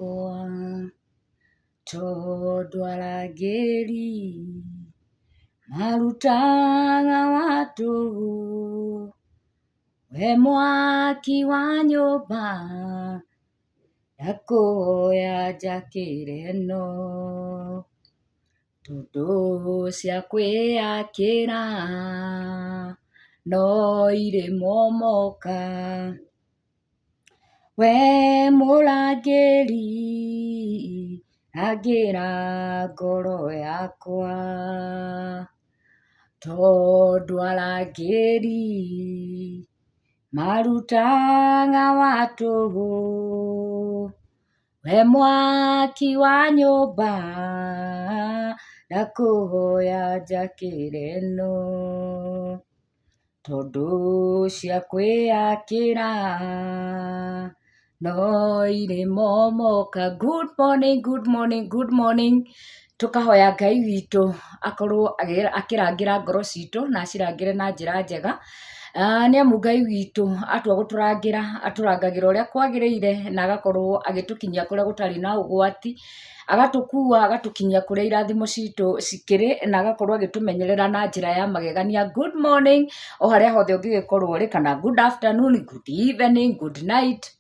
Yakwa, tondũ arangĩri marutaga wa tũhũ. We mwaki wa nyũmba, ndakũhoya njakĩre ĩno, tondũ cia kwĩyakĩra no irĩ momoka. We mũrangĩri, rangĩra ngoro yakwa, tondũ arangĩri marutaga wa tũhũ. We mwaki wa nyũmba, ndakũhoya njakĩre ĩno, tondũ cia kwĩyakĩra no irĩ momoka. Good morning, good morning, good morning. Tũkahoya Ngai witũ akorwo akĩrangĩra ngoro citũ na acirangĩre na njĩra njega. Nĩ amu Ngai witũ atua gũtũrangĩra, atũrangagĩra ũrĩa kwagĩrĩire na agakorwo agĩtũkinyia kũrĩa gũtarĩ na ũgwati, agatũkua agatũkinyia kũrĩa irathimo citũ cikĩrĩ na agakorwo agĩtũmenyerera na njĩra ya magegania. Good morning o harĩa hothe ũngĩgĩkorwo ũrĩ, kana good afternoon, good evening, good night.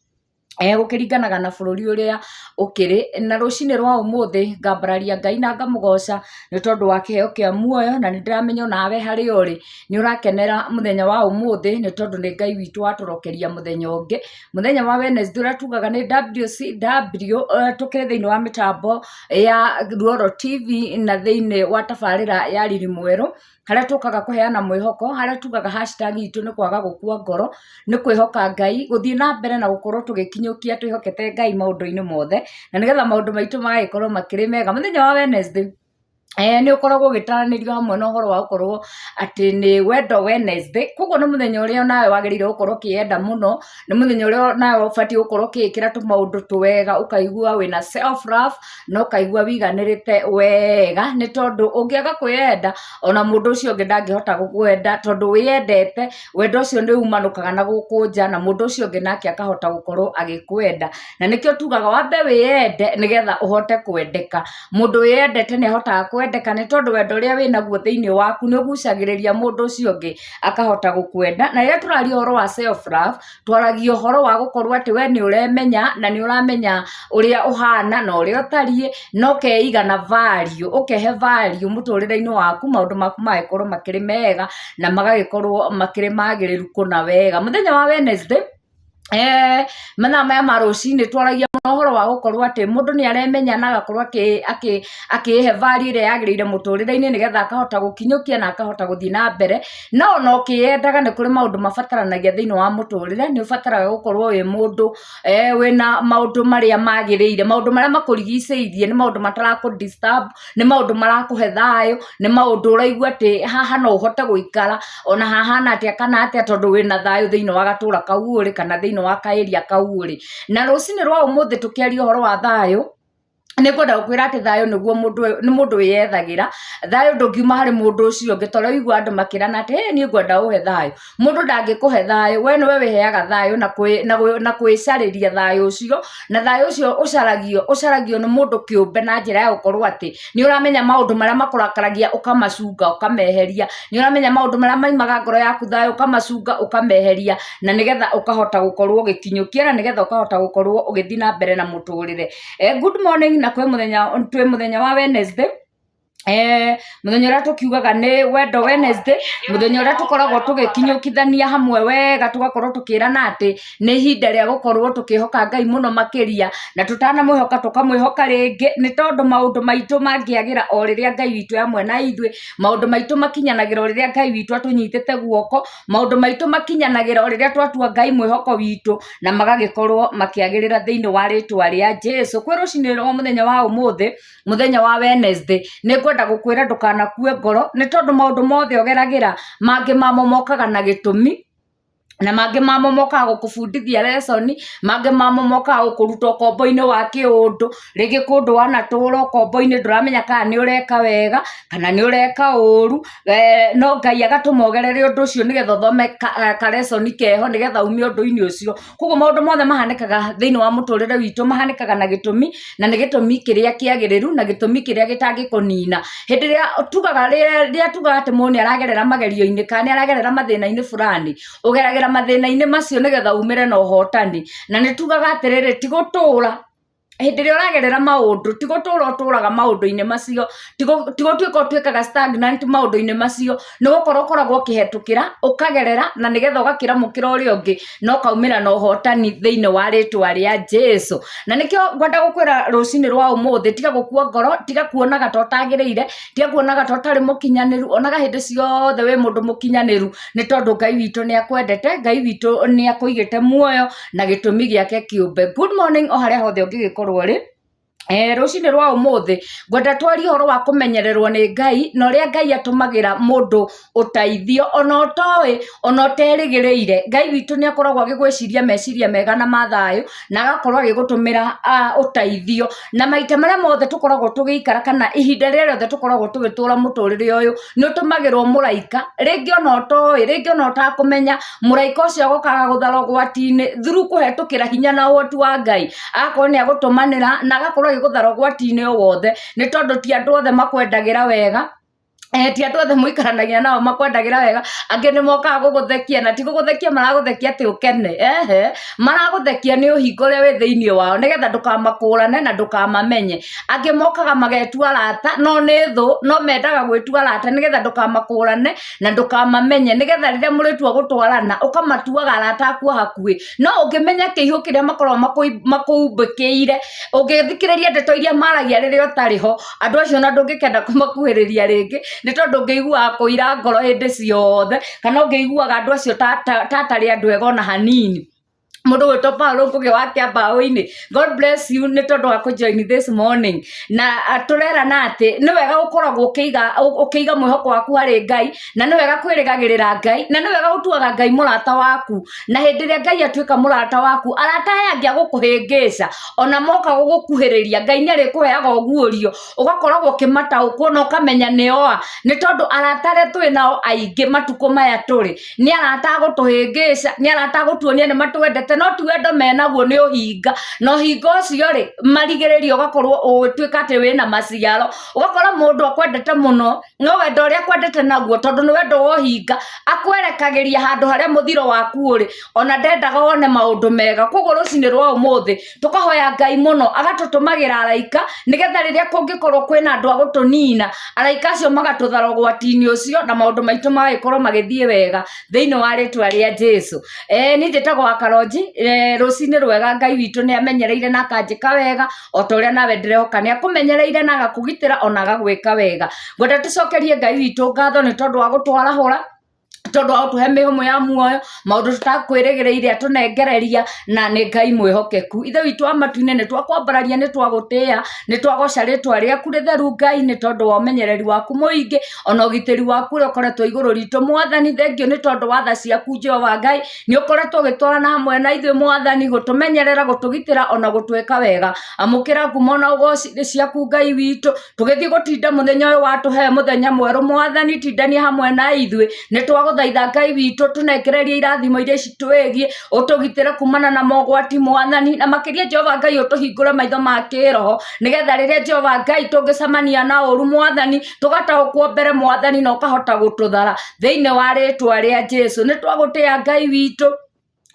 Gũkĩringanaga na bũrũri ũrĩa ũkĩrĩ. Na rũcinĩ rwa ũmũthĩ ngambararia Ngai na ngamũgoca nĩ tondũ wa kĩheo kĩa muoyo, na nĩ ndĩramenya onawe harĩa ũrĩ nĩ ũrakenera mũthenya wa ũmũthĩ, nĩ tondũ nĩ Ngai witũ watũrokeria mũthenya ũngĩ, mũthenya wa Wednesday ũrĩa tugaga nĩ WCW. Tũkĩrĩ thĩinĩ wa mĩtambo ya Ruoro TV na thĩinĩ wa tabarĩra ya Riri Mwerũ, harĩa tũkaga kũheana mwĩhoko, harĩa tugaga hashtag itũ nĩ kwaga gũkua ngoro, nĩ kwĩhoka Ngai, gũthiĩ na mbere na gũkorwo tũgĩkinyũkia twĩhokete Ngai maũndũ-inĩ mothe, na nĩgetha maũndũ maitũ magagĩkorwo makĩrĩ mega. Mũthenya wa Wednesday nĩ ũkoragwo ũgĩtaranĩrio hamwe na ũhoro wa gũkorwo atĩ nĩ wendo Wednesday, koguo nĩ mũthenya ũrĩa nawe wagĩrĩire gũkorwo ũkĩyenda mũno, nĩ mũthenya ũrĩa nawe ũbatiĩ gũkorwo ũkĩĩkĩra tũmaũndũ twega, ũkaigua wĩna self love, na ũkaigua wiganĩrĩte wega, nĩ tondũ ũngĩaga kwĩyenda, ona mũndũ ũcio ũngĩ ndangĩhota gũkwenda, tondũ wĩyendete, wendo ũcio nĩ umanũkaga na gũkũ nja, na mũndũ ũcio ũngĩ nake akahota gũkorwo agĩkwenda. Na nĩkĩo tugaga wambe wĩyende nĩgetha ũhote kwendeka. Mũndũ wĩyendete nĩ ahotaga kwendeka, nĩ tondũ wendo ũrĩa wĩnaguo thĩiniĩ waku nĩ ũgucagĩrĩria mũndũ ũcio ũngĩ akahota gũkwenda. Na rĩrĩa tũraria ũhoro wa self love, twaragia ũhoro wa gũkorwo atĩ we nĩ ũremenya na nĩ ũramenya ũrĩa ũhana na ũrĩa ũtariĩ, na ũkeiga na value, ũkehe value mũtũrĩre-inĩ waku, maũndũ maku magagĩkorwo makĩrĩ mega na magagĩkorwo makĩrĩ magĩrĩru kũna wega. Mũthenya wa Wednesday, mathaa maya ma rũcinĩ twaragia mũno ũhoro wa gũkorwo atĩ mũndũ nĩ aremenya na agakorwo akĩĩhe value ĩrĩa yagĩrĩire mũtũrĩre-inĩ, nĩgetha akahota gũkinyũkia na akahota gũthiĩ na mbere. No ona ũkĩyendaga nĩ kũrĩ maũndũ mabataranagia thĩinĩ wa mũtũrĩre, nĩ ũbataraga gũkorwo wĩ mũndũ wĩna maũndũ marĩa magĩrĩire, maũndũ marĩa makũrigicĩirie, nĩ maũndũ matarakũ disturb, nĩ maũndũ marakũhe thayũ, nĩ maũndũ ũraigua atĩ haha no ũhote gũikara ona hahana atĩa kana atĩa, tondũ wĩna thayũ thĩinĩ wa gatũra kau ũrĩ kana thĩinĩ wa ka area kau ũrĩ. Na rũcinĩ rwa ũmũthĩ tũkĩaria ũhoro wa thayũ, nĩ ngwenda gũkwĩra atĩ thayũ nĩguo mũndũ, nĩ mũndũ wĩyethagĩra. Thayũ ndũngiuma harĩ mũndũ ũcio ũngĩ, ta ũrĩa ũiguaga andũ makĩrana atĩ hĩ niĩ ngwenda ũhe thayũ. Mũndũ ndangĩkũhe thayũ, we nĩwe wĩheaga thayũ na kwĩcarĩria thayũ ũcio, na thayũ ũcio ũcaragio, ũcaragio nĩ mũndũ kĩũmbe na njĩra ya gũkorwo atĩ nĩ ũramenya maũndũ marĩa makũrakaragia ũkamacunga ũkameheria, nĩ ũramenya maũndũ marĩa maimaga ngoro yaku thayũ ũkamacunga ũkameheria, na nĩgetha ũkahota gũkorwo ũgĩkinyũkia, na nĩgetha ũkahota gũkorwo ũgĩthiĩ na mbere na mũtũrĩre. Good morning, na kwĩ mũthenya, twĩ mũthenya wa Wednesday. Mũthenya ũrĩa tũkiugaga nĩ wendo Wednesday, mũthenya ũrĩa tũkoragwo tũgĩkinyũkithania hamwe wega, tũgakorwo tũkĩrana atĩ nĩ ihinda rĩa gũkorwo tũkĩhoka Ngai mũno makĩria, na tũtanamwĩhoka tũkamwĩhoka rĩngĩ, nĩ tondũ maũndũ maitũ mangĩagĩra o rĩrĩa Ngai witũ e hamwe na ithuĩ, maũndũ maitũ makinyanagĩra o rĩrĩa Ngai witũ atũnyitĩte guoko, maũndũ maitũ makinyanagĩra o rĩrĩa twatua Ngai mwĩhoko witũ, na magagĩkorwo makĩagĩrĩra thĩinĩ wa rĩtwa rĩa Jesu. Kwĩ rũcinĩ rwa mũthenya wa ũmũthĩ, mũthenya wa Wednesday, nĩ ngwenda gũkwĩra ndũkanakue ngoro, nĩ tondũ maũndũ mothe ũgeragĩra, mangĩ mamo mokaga na gĩtũmi. Na mangĩ mamo mokaga gũkũbundithia lesson, mangĩ mamo mokaga gũkũruta ũkombo-inĩ wa kĩũndũ, rĩngĩ kũndũ wanatũra ũkombo-inĩ ndũramenya kana nĩ ũreka wega kana nĩ ũreka ũru, no Ngai agatũma ũgerere ũndũ ũcio nĩgetha ũthome ka lesson keho nĩgetha ume ũndũ-inĩ ũcio. Koguo maũndũ mothe mahanĩkaga thĩinĩ wa mũtũrĩre witũ mahanĩkaga na gĩtũmi, na nĩ gĩtũmi kĩrĩa kĩagĩrĩru na gĩtũmi kĩrĩa gĩtangĩkũnina. Hĩndĩ ĩrĩa tugaga, rĩrĩa tugaga atĩ mũndũ nĩ aragerera magerio-inĩ kana nĩ aragerera mathĩna-inĩ fulani, ũgeragĩra mathĩna-inĩ macio nĩgetha umĩre na ũhotani. Na nĩ tugaga atĩrĩrĩ, ti gũtũra hĩndĩ ĩrĩa ũragerera maũndũ, ti gũtũra ũtũraga maũndũ-inĩ macio, ti gũtuĩka ũtuĩkaga stagnant maũndũ-inĩ macio, nĩ gũkorwo ũkoragwo ũkĩhetũkĩra, ũkagerera na nĩgetha ũgakĩra mũkĩra ũrĩa ũngĩ na ũkaumĩra na ũhotani thĩinĩ wa rĩtwa rĩa Jesu. Na nĩkĩo ngwenda gũkwĩra rũcinĩ rwa ũmũthĩ, tiga gũkua ngoro, tiga kuonaga ta ũtagĩrĩire, tiga kuonaga ta ũtarĩ mũkinyanĩru, onaga hĩndĩ ciothe wĩ mũndũ mũkinyanĩru, nĩ tondũ Ngai witũ nĩ akwendete, Ngai witũ nĩ akũigĩte muoyo na gĩtũmi gĩake kĩũmbe. Good morning o harĩa hothe ũngĩgĩkorwo ũrĩ. Rũcinĩ rwa ũmũthĩ ngwenda twarie ũhoro wa kũmenyererwo nĩ Ngai na ũrĩa Ngai atũmagĩra mũndũ ũteithio ona ũtoĩ ona ũterĩgĩrĩire. Ngai witũ nĩ akoragwo agĩgwĩciria meciria mega na ma thayũ na agakorwo agĩgũtũmĩra ũteithio. Na maita marĩa mothe tũkoragwo tũgĩikara kana ihinda rĩrĩa rĩothe tũkoragwo tũgĩtũra mũtũrĩre ũyũ, nĩ ũtũmagĩrwo mũraika, rĩngĩ ona ũtoĩ, rĩngĩ ona ũtakũmenya, mũraika ũcio agoka agagũthara ũgwati-inĩ through kũhetũkĩra hinya na ũhoti wa Ngai, agakorwo nĩ agũtũmanĩra na agakorwo agĩgũthara ũgwati-inĩ o wothe, nĩ tondũ ti andũ othe makwendagĩra wega. Ti andũ othe mũikaranagia nao makwendagĩra wega, angĩ nĩ mokaga gũgũthekia na ti gũgũthekia maragũthekia atĩ ũkene, ehe, maragũthekia nĩ ũhinga ũrĩa wĩ thĩiniĩ wao nĩgetha ndũkamakũrane na ndũkamamenye. Angĩ mokaga magetua arata no nĩ thũ, no mendaga gwĩtua arata nĩgetha ndũkamakũrane na ndũkamamenye, nĩgetha rĩrĩa mũrĩtua gũtwarana ũkamatuaga arata aku a hakuhĩ. No ũngĩmenya kĩihũ kĩrĩa makoragwo makũumbĩkĩire, ũngĩthikĩrĩria ndeto iria maragia rĩrĩa ũtarĩ ho, andũ acio ona ndũngĩkenda kũmakuhĩrĩria rĩngĩ, nĩ tondũ ũngĩiguaga kũira ngoro hĩndĩ ciothe, kana ũngĩiguaga andũ acio ta atarĩ andũ ega ona hanini. Mũndũ gwĩtwo Paul Ngũgĩ wa Kĩambaũ-inĩ, God bless you nĩ tondũ wa kũ join this morning. Na tũrerana atĩ nĩ wega gũkoragwo ũkĩiga mwĩhoko waku harĩ Ngai, na nĩ wega kwĩrĩgagĩrĩra Ngai, na nĩ wega gũtuaga Ngai mũrata waku. Na hĩndĩ ĩrĩa Ngai atuĩka mũrata waku, arata aya angĩ a gũkũhĩngĩca, ona moka gũgũkuhĩrĩria, Ngai nĩ arĩkũheaga ũguũrio, ũgakoragwo ũkĩmataũkwo na ũkamenya nĩo a. Nĩ tondũ arata arĩa twĩ nao aingĩ matukũ maya tũrĩ, nĩ arata a gũtũhĩngĩca, nĩ arata a gũtuonia nĩ matwendete, no ti wendo menaguo nĩ ũhinga. Na ũhinga ũcio rĩ, marigĩrĩrio ũgakorwo ũgĩtuĩka atĩ wĩna maciaro. Ũgakora mũndũ akwendete mũno, no wendo ũrĩa akwendete naguo tondũ nĩ wendo wa ũhinga, akwerekagĩria handũ harĩa mũthiro waku ũrĩ, ona ndendaga wone maũndũ mega. Koguo rũcinĩ rwa ũmũthĩ, tũkahoya Ngai mũno agatũtũmagĩra araika, nĩgetha rĩrĩa kũngĩkorwo kwĩna andũ a gũtũnina, araika acio magatũthara ũgwati-inĩ ũcio na maũndũ maitũ magagĩkorwo magĩthiĩ wega thĩinĩ wa rĩtwa rĩa Jesu. Niĩ njĩtagwo Wakaronji, rũcinĩ rwega Ngai witũ nĩ amenyereire na akanjĩka wega, o ta ũrĩa nawe ndĩrehoka nĩ akũmenyereire na agakũgitĩra ona agagwĩka wega. Ngwenda tũcokerie Ngai witũ ngatho nĩ tondũ wa gũtwarahũra, tondũ wa gũtũhe mĩhũmũ ya muoyo, maũndũ tũtakwĩrĩgĩrĩire atũnengereria, na nĩ Ngai mwĩhokeku. Ithe witũ wa matu-inĩ nĩ twakwambararia, nĩ twagũtĩĩa, nĩ twagoca rĩtwa rĩaku rĩtheru Ngai, nĩ tondũ wa ũmenyereri waku mũingĩ, ona ũgitĩri waku ũrĩa ũkoretwo igũrũ ritũ. Mwathani thengiũ nĩ tondũ wa tha ciaku Jehova Ngai, nĩ ũkoretwo ũgĩtwarana hamwe na ithuĩ Mwathani, gũtũmenyerera, gũtũgitĩra ona gũtwĩka wega. Amũkĩra ngumo na ũgoci nĩ ciaku Ngai witũ, tũgĩthiĩ gũtinda mũthenya ũyũ watũhe mũthenya mwerũ Mwathani, tindania hamwe na ithuĩ. Nĩ twagũthaitha Ngai witũ, tũnengererie irathimo iria citwĩgiĩ, ũtũgitĩre kumana na mogwati Mwathani, na makĩria Jehova Ngai ũtũhingũre maitho ma kĩroho, nĩgetha rĩrĩa Jehova Ngai tũngĩcemania na ũru Mwathani, tũgataũkwo mbere Mwathani na ũkahota gũtũthara thĩinĩ wa rĩtwa rĩa Jesu. Nĩ twagũtĩĩa Ngai witũ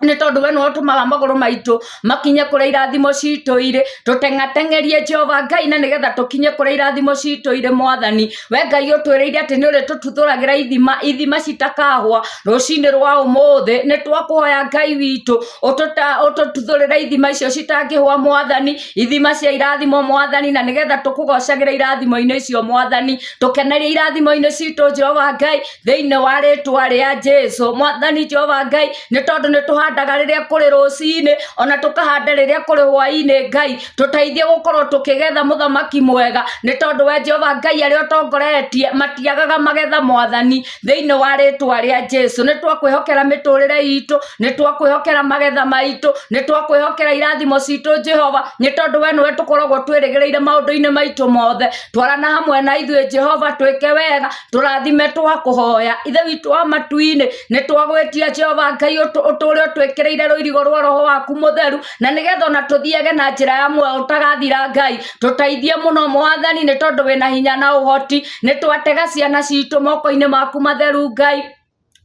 nĩ tondũ we nĩwe ũtũmaga magũrũ maitũ makinye kũrĩa irathimo citũ irĩ, tũteng'ateng'erie Jehova Ngai na nĩgetha tũkinye kũrĩa irathimo citũ irĩ Mwathani. We Ngai ũtwĩrĩire atĩ nĩ ũrĩtũtuthũragĩra ithima, ithima citakahwa. Rũcinĩ rwa ũmũthĩ nĩ twakũhoya Ngai witũ ũtũtuthũrĩre ithima icio citangĩhwa Mwathani, ithima cia irathimo Mwathani, na nĩgetha tũkũgocagĩre irathimo-inĩ icio Mwathani, tũkenerie irathimo-inĩ citũ Jehova Ngai, thĩinĩ wa rĩtwa rĩa Jesu. Mwathani Jehova Ngai, nĩ tondũ nĩ tũhandĩtwo tũhandaga rĩrĩa kũrĩ rũcinĩ ona tũkahanda rĩrĩa kũrĩ hwainĩ Ngai, tũteithie gũkorwo tũkĩgetha mũthamaki mwega, nĩ tondũ we Jehova Ngai arĩa ũtongoretie matiagaga magetha mwathani, thĩinĩ wa rĩtwa rĩa Jesu. Nĩ twakwĩhokera mĩtũrĩre itũ, nĩ twakwĩhokera magetha maitũ, nĩ twakwĩhokera irathimo citũ Jehova, nĩ tondũ we nĩwe tũkoragwo twĩrĩgĩrĩire maũndũ-inĩ maitũ mothe. Twarana hamwe na ithuĩ Jehova, twĩke wega, tũrathime twakũhoya. Ithe witũ wa matu-inĩ, nĩ twagwĩtia Jehova Ngai ũtũũre ũtwĩkĩrĩire rũirigo rwa roho waku mũtheru, na nĩgetha ona tũthiage na njĩra ya muoyo ũtagathira Ngai. Tũteithie mũno mwathani, nĩ tondũ wĩna hinya na ũhoti. Nĩ twatega ciana citũ moko-inĩ maku matheru Ngai,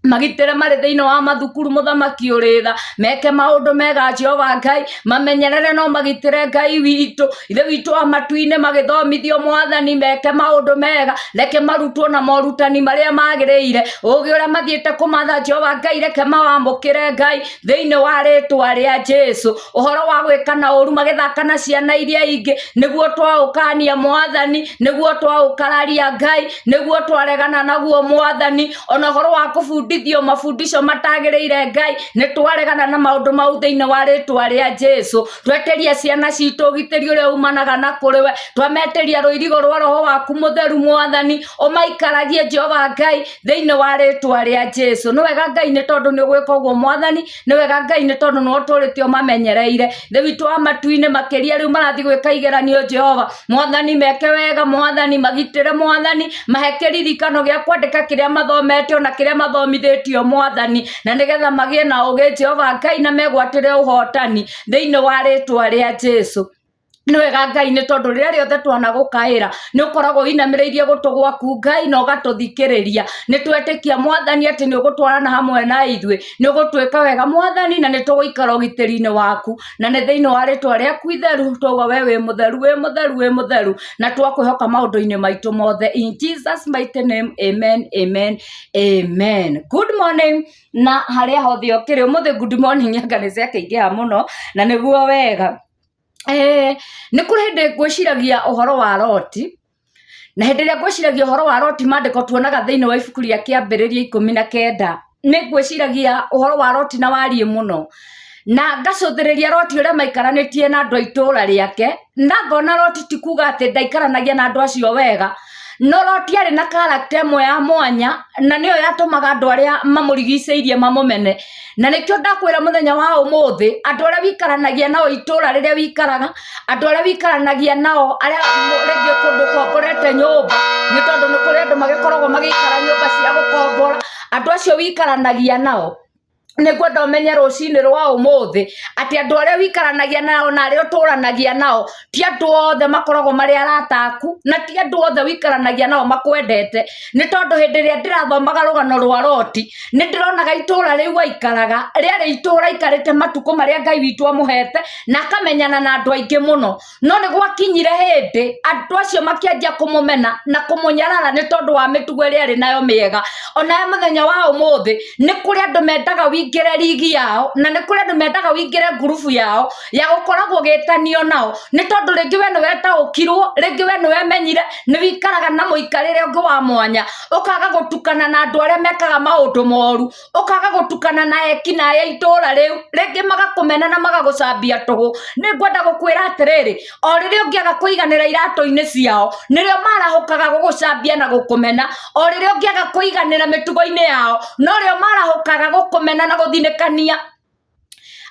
magitĩre marĩ thĩinĩ wa mathukuru mũthamaki ũrĩ tha, meke maũndũ mega Jehova Ngai, mamenyerere no magitĩre Ngai witũ, Ithe witũ wa matu-inĩ, magĩthomithio mwathani meke maũndũ mega, reke marutwo na morutani marĩa magĩrĩire, ũgĩ ũrĩa mathiĩte kũmatha Jehova Ngai, reke mawamũkĩre Ngai thĩinĩ wa rĩtwa rĩa Jesu. Ũhoro wa gwĩka na ũru magĩthaka na ciana iria ingĩ, nĩguo twaũkania mwathani, nĩguo twaũkararia Ngai, nĩguo twaregana naguo mwathani. Ona ũhoro wa kũbundithio mabundisho matagĩrĩire Ngai, nĩ twaregana na maũndũ mau thĩinĩ wa rĩtwa rĩa Jesu. Tweteria ciana citũ ũgitĩri ũrĩa umanaga na kũrĩ we, twametĩria rũirigo rwa roho waku mũtheru mwathani, ũmaikaragie Jehova Ngai thĩinĩ wa rĩtwa rĩa Jesu. Nĩ wega Ngai nĩ tondũ nĩ ũgwĩka ũguo mwathani, nĩ wega Ngai nĩ tondũ nĩwe ũtũrĩte ũmamenyereire. Ithe witũ wa matu-inĩ, makĩria rĩu marathiĩ gwĩka igeranio Jehova mwathani, meke wega mwathani, magitĩre mwathani, mahe kĩririkano gĩa kwandĩka kĩrĩa mathomete ona kĩrĩa mathomithĩtio mwathani, na nĩgetha magĩe na ũgĩ Jehova Ngai na megwatĩre ũhotani thĩinĩ wa rĩtwa rĩa Jesu. Nĩ wega Ngai nĩ tondũ rĩrĩa rĩothe twanagũkaĩra nĩ ũkoragwo ũinamĩrĩirie gũtũ gwaku Ngai na ũgatũthikĩrĩria. Nĩ twetĩkia mwathani atĩ nĩ ũgũtwarana hamwe na ithuĩ, nĩ ũgũtwĩka wega mwathani, na nĩ tũgũikara ũgitĩri-inĩ waku, na nĩ thĩinĩ wa rĩtwa rĩaku itheru twauga we wĩ mũtheru, wĩ mũtheru, wĩ mũtheru, na twakwĩhoka maũndũ-inĩ maitũ mothe. In Jesus mighty name, amen, amen, amen. Good morning na harĩa hothe ũkĩrĩ ũmũthĩ good morning anga nĩ ciakĩingĩha mũno na nĩguo wega. Nĩ kũrĩ hĩndĩ ngwĩciragia ũhoro wa Loti, na hĩndĩ ĩrĩa ngwĩciragia ũhoro wa Loti maandĩko tuonaga thĩinĩ wa ibuku rĩa kĩambĩrĩria 19, nĩ ngwĩciragia ũhoro wa Loti na wariĩ mũno, na ngacũthĩrĩria Loti ũrĩa maikaranĩtie na andũ a itũũra rĩake, na ngona Loti ti kuga atĩ ndaikaranagia na andũ acio wega, no Loti arĩ na character ĩmwe ya mwanya, na nĩyo yatũmaga andũ arĩa mamũrigicĩirie mamũmene. Na nĩkĩo ndakwĩra mũthenya wa ũmũthĩ, andũ arĩa wĩikaranagia nao itũra rĩrĩa wĩikaraga, andũ arĩa wĩikaranagia nao arĩa rĩngĩ kũndũ ũkomborete nyũmba, nĩ tondũ nĩ kũrĩ andũ magĩkoragwo magĩikara nyũmba cia gũkombora, andũ acio wĩikaranagia nao, nĩ ngwenda ũmenye rũcinĩ rwa ũmũthĩ, atĩ andũ arĩa wĩikaranagia nao na arĩa ũtũranagia nao, ti andũ othe makoragwo marĩ arata aku, na ti andũ othe wĩikaranagia nao makwendete, nĩ tondũ hĩndĩ ĩrĩa ndĩrathomaga rũgano rwa Loti, nĩ ndĩronaga itũra rĩu aikaraga, rĩarĩ itũra aikarĩte matukũ marĩa Ngai witũ amũhete, na akamenyana na andũ aingĩ mũno. No nĩ gwakinyire hĩndĩ, andũ acio makĩanjia kũmũmena na kũmũnyarara nĩ tondũ wa mĩtugo ĩrĩa arĩ nayo mĩega. Onawe mũthenya wa ũmũthĩ, nĩ kũrĩ andũ mendaga wĩingĩre rigi yao, na nĩ kũrĩ andũ mendaga wĩingĩre ngurubu yao, ya gũkoragwo ũgĩtanio nao, nĩ tondũ rĩngĩ we nĩ wetaũkirwo, rĩngĩ we nĩ wemenyire, nĩ wĩikaraga na mũikarĩre ũngĩ wa mwanya, ũkaga gũtukana na andũ arĩa mekaga maũndũ moru, ũkaga gũtukana na ekinaĩ a itũra rĩu, rĩngĩ magakũmena na magagũcambia tũhũ. Nĩ ngwenda gũkwĩra atĩrĩrĩ, o rĩrĩa ũngĩaga kũiganĩra iratũ-inĩ ciao, nĩrĩo marahũkaga gũgũcambia na gũkũmena, o rĩrĩa ũngĩaga kũiganĩra mĩtugo-inĩ yao, norĩo marahũkaga gũkũmena na gũthinĩkania.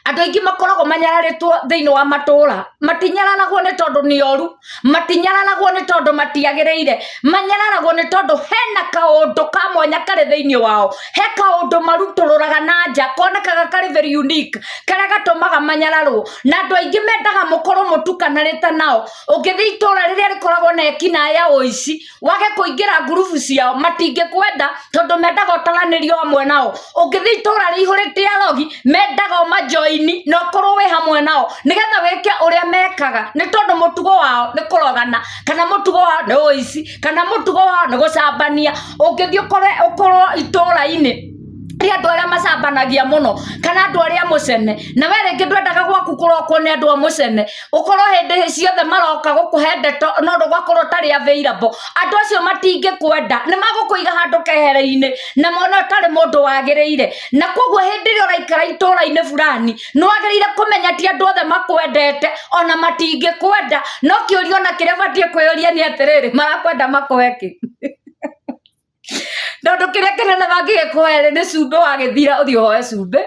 Andũ aingĩ makoragwo manyararĩtwo thĩinĩ wa matũra, matinyararagwo nĩ tondũ nĩ oru, matinyararagwo nĩ tondũ matiagĩrĩire, manyararagwo nĩ tondũ hena kaũndũ ka mwanya karĩ thĩinĩ wao, he kaũndũ marutũrũraga na nja konekaga karĩ very unique, karĩa gatũmaga manyararwo, na andũ aingĩ mendaga mũkorwo mũtukanĩte nao. Ũngĩthiĩ itũra rĩrĩa rĩkoragwo na ekinaĩ a ũici, wage kũingĩra ngurubu ciao, matingĩkwenda tondũ mendaga ũtaranĩrio hamwe nao. Ũngĩthiĩ itũra rĩihũrĩte arogi, mendaga ũmanjoini na ũkorwo wĩ hamwe nao, nĩgetha wĩke ũrĩa mekaga, nĩ tondũ mũtugo wao nĩ kũrogana, kana mũtugo wao nĩ ũici, kana mũtugo wao nĩ gũcambania. Ũngĩthiĩ ũkore ũkorwo itũra-inĩ Nĩ andũ arĩa macambanagia mũno kana andũ arĩa mũcene, na we rĩngĩ ndwendaga gwaku kũrokwo nĩ andũ a mũcene, ũkorwo hĩndĩ ciothe maroka gũkũhe ndeto no ũgakorwo ũtarĩ available. Andũ acio matingĩkwenda, nĩ magũkũiga handũ keheri-inĩ na mone ũtarĩ mũndũ wagĩrĩire. Na koguo hĩndĩ ĩrĩa ũraikara itũra-inĩ fulani, nĩ wagĩrĩire kũmenya ti andũ othe makwendete ona matingĩkwenda. No kĩũria ona kĩrĩa ũbatiĩ kwĩyũria nĩ atĩrĩrĩ, marakwenda makũhe kĩ? Tondũ kĩrĩa kĩnene mangĩgĩkũhe rĩ, nĩ cumbĩ. Wagĩthira ũthiĩ ũhoe cumbĩ.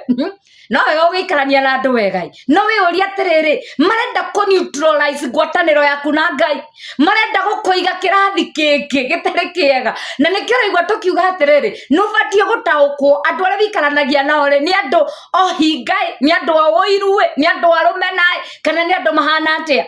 No wega ũgĩikarania na andũ wega ĩ. No wĩyũrie atĩrĩrĩ, marenda kũ neutralize ngwatanĩro yaku na Ngai, marenda gũkũiga kĩrathi kĩngĩ gĩtarĩ kĩega. Na nĩkĩo ũraigua tũkiuga atĩrĩrĩ, nĩ ũbatiĩ gũtaũkwo andũ arĩa wĩikaranagia nao rĩ, nĩ andũ ohinga ĩ, nĩ andũ a ũiru ĩ, nĩ andũ a rũmena ĩ, kana nĩ andũ mahana atĩa.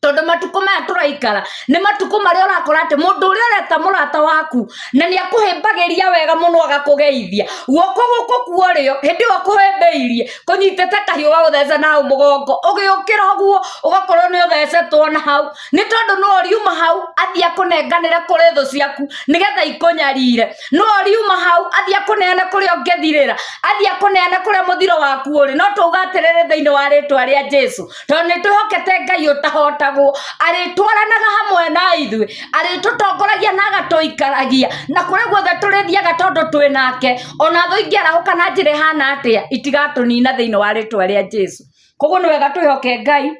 Tondũ matukũ maya tũraikara nĩ matukũ marĩa ũrakora atĩ mũndũ ũrĩa ũreta mũrata waku na nĩ akũhĩmbagĩria wega mũno agakũgeithia, guoko gũkũ kworĩo hĩndĩ ĩyo akũhĩmbĩirie kũnyitĩte kahiũ gagũthece na hau mũgongo, ũgĩũkĩra ũguo ũgakorwo nĩ ũthecetwo na hau, nĩ tondũ no riuma hau athiĩ akũnenganĩre kũrĩ thũ ciaku nĩgetha ikũnyarire. No riuma hau athiĩ akũneane kũrĩa ũngĩthirĩra, athiĩ akũneane kũrĩa mũthiro waku ũrĩ. No tũuga atĩrĩrĩ, thĩinĩ wa rĩtwa rĩa Jesu, tondũ nĩ twĩhokete Ngai ũtahotagwo, arĩtwaranaga hamwe na ithuĩ, arĩtũtongoragia na agatũikaragia na kũrĩa guothe tũrĩthiaga, tondũ twĩ nake. Ona thũ ingĩarahũka na njĩra ĩhana atĩa, itigatũnina thĩinĩ wa rĩtwa rĩa Jesu. Koguo nĩ wega twĩhoke Ngai.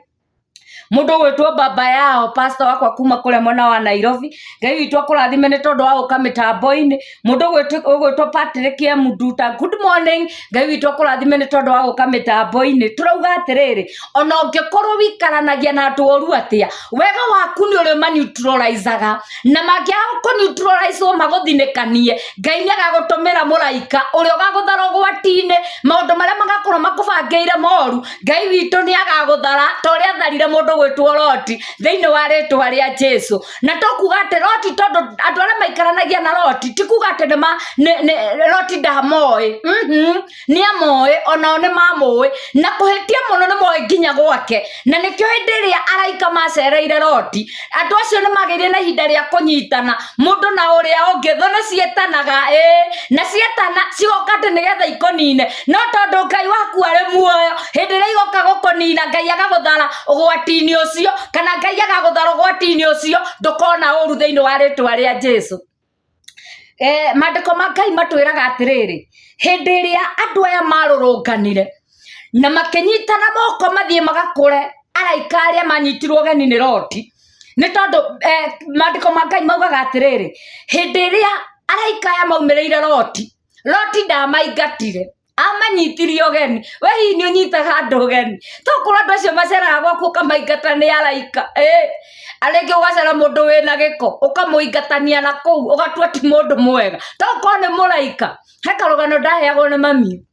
Mũndũ ũgwĩtwo baba yao, pastor wakwa kuma kũrĩa mwena wa Nairobi, Ngai witũ akũrathime nĩ tondũ wa gũka mĩtambo-inĩ. Mũndũ ũgwĩtwo Patrick M Nduta, good morning, Ngai witũ akũrathime nĩ tondũ wa gũka mĩtambo-inĩ. Tũrauga atĩrĩrĩ, ona ũngĩkorwo wĩikaranagia na andũ oru atĩa, wega waku nĩ ũrĩ ũmaneutralizaga, na mangĩaga kũ neutralize magũthinĩkanie, Ngai nĩ agagũtũmĩra mũraika ũrĩa ũgagũthara ũgwati-inĩ. Maũndũ marĩa magakorwo makũbangĩire moru, Ngai witũ nĩ agagũthara ta ũrĩa atharire mũndũ gwĩtwo Loti thĩinĩ wa rĩtwa rĩa Jesu. Na tũkuga atĩ Loti, tondũ andũ arĩa maikaranagia na Loti, ti kuga atĩ nĩ Loti ndamoĩ. Nĩ amoĩ, onao nĩ mamũĩ, na kũhĩtia mũno nĩ moĩ nginya gwake. Na nĩkĩo hĩndĩ ĩrĩa araika macereire Loti, andũ acio nĩ magĩire na ihinda rĩa kũnyitana mũndũ na ũrĩa ũngĩ. Thũ nĩ ciĩtanaga ĩĩ, na cietana cigoka atĩ nĩgetha ikũnine, no tondũ Ngai waku arĩ muoyo, hĩndĩ ĩrĩa igoka gũkũnina, Ngai agagũthara ũgwati-inĩ ũcio, kana Ngai agagũthara ũgwati-inĩ ũcio, ndũkona ũru thĩinĩ wa rĩtwa rĩa Jesu. Maandĩko ma Ngai matwĩraga atĩrĩrĩ, hĩndĩ ĩrĩa andũ aya marũrũnganire na makĩnyitana moko mathiĩ magakũre araika arĩa manyitirwo ũgeni nĩ Loti, nĩ tondũ maandĩko ma Ngai maugaga atĩrĩrĩ, hĩndĩ ĩrĩa araika aya maumĩrĩire Loti, Loti ndamaingatire, amanyitirie ũgeni. We hihi nĩ ũnyitaga andũ ũgeni? Tokorwo andũ acio maceraga gwaku ũkamaingata nĩ araika. Ĩ rĩngĩ ũgacera mũndũ wĩna gĩko ũkamũingatania na kũu, ũgatua ti mũndũ mwega, tokorwo nĩ mũraika. He karũgano ndaheagwo nĩ mami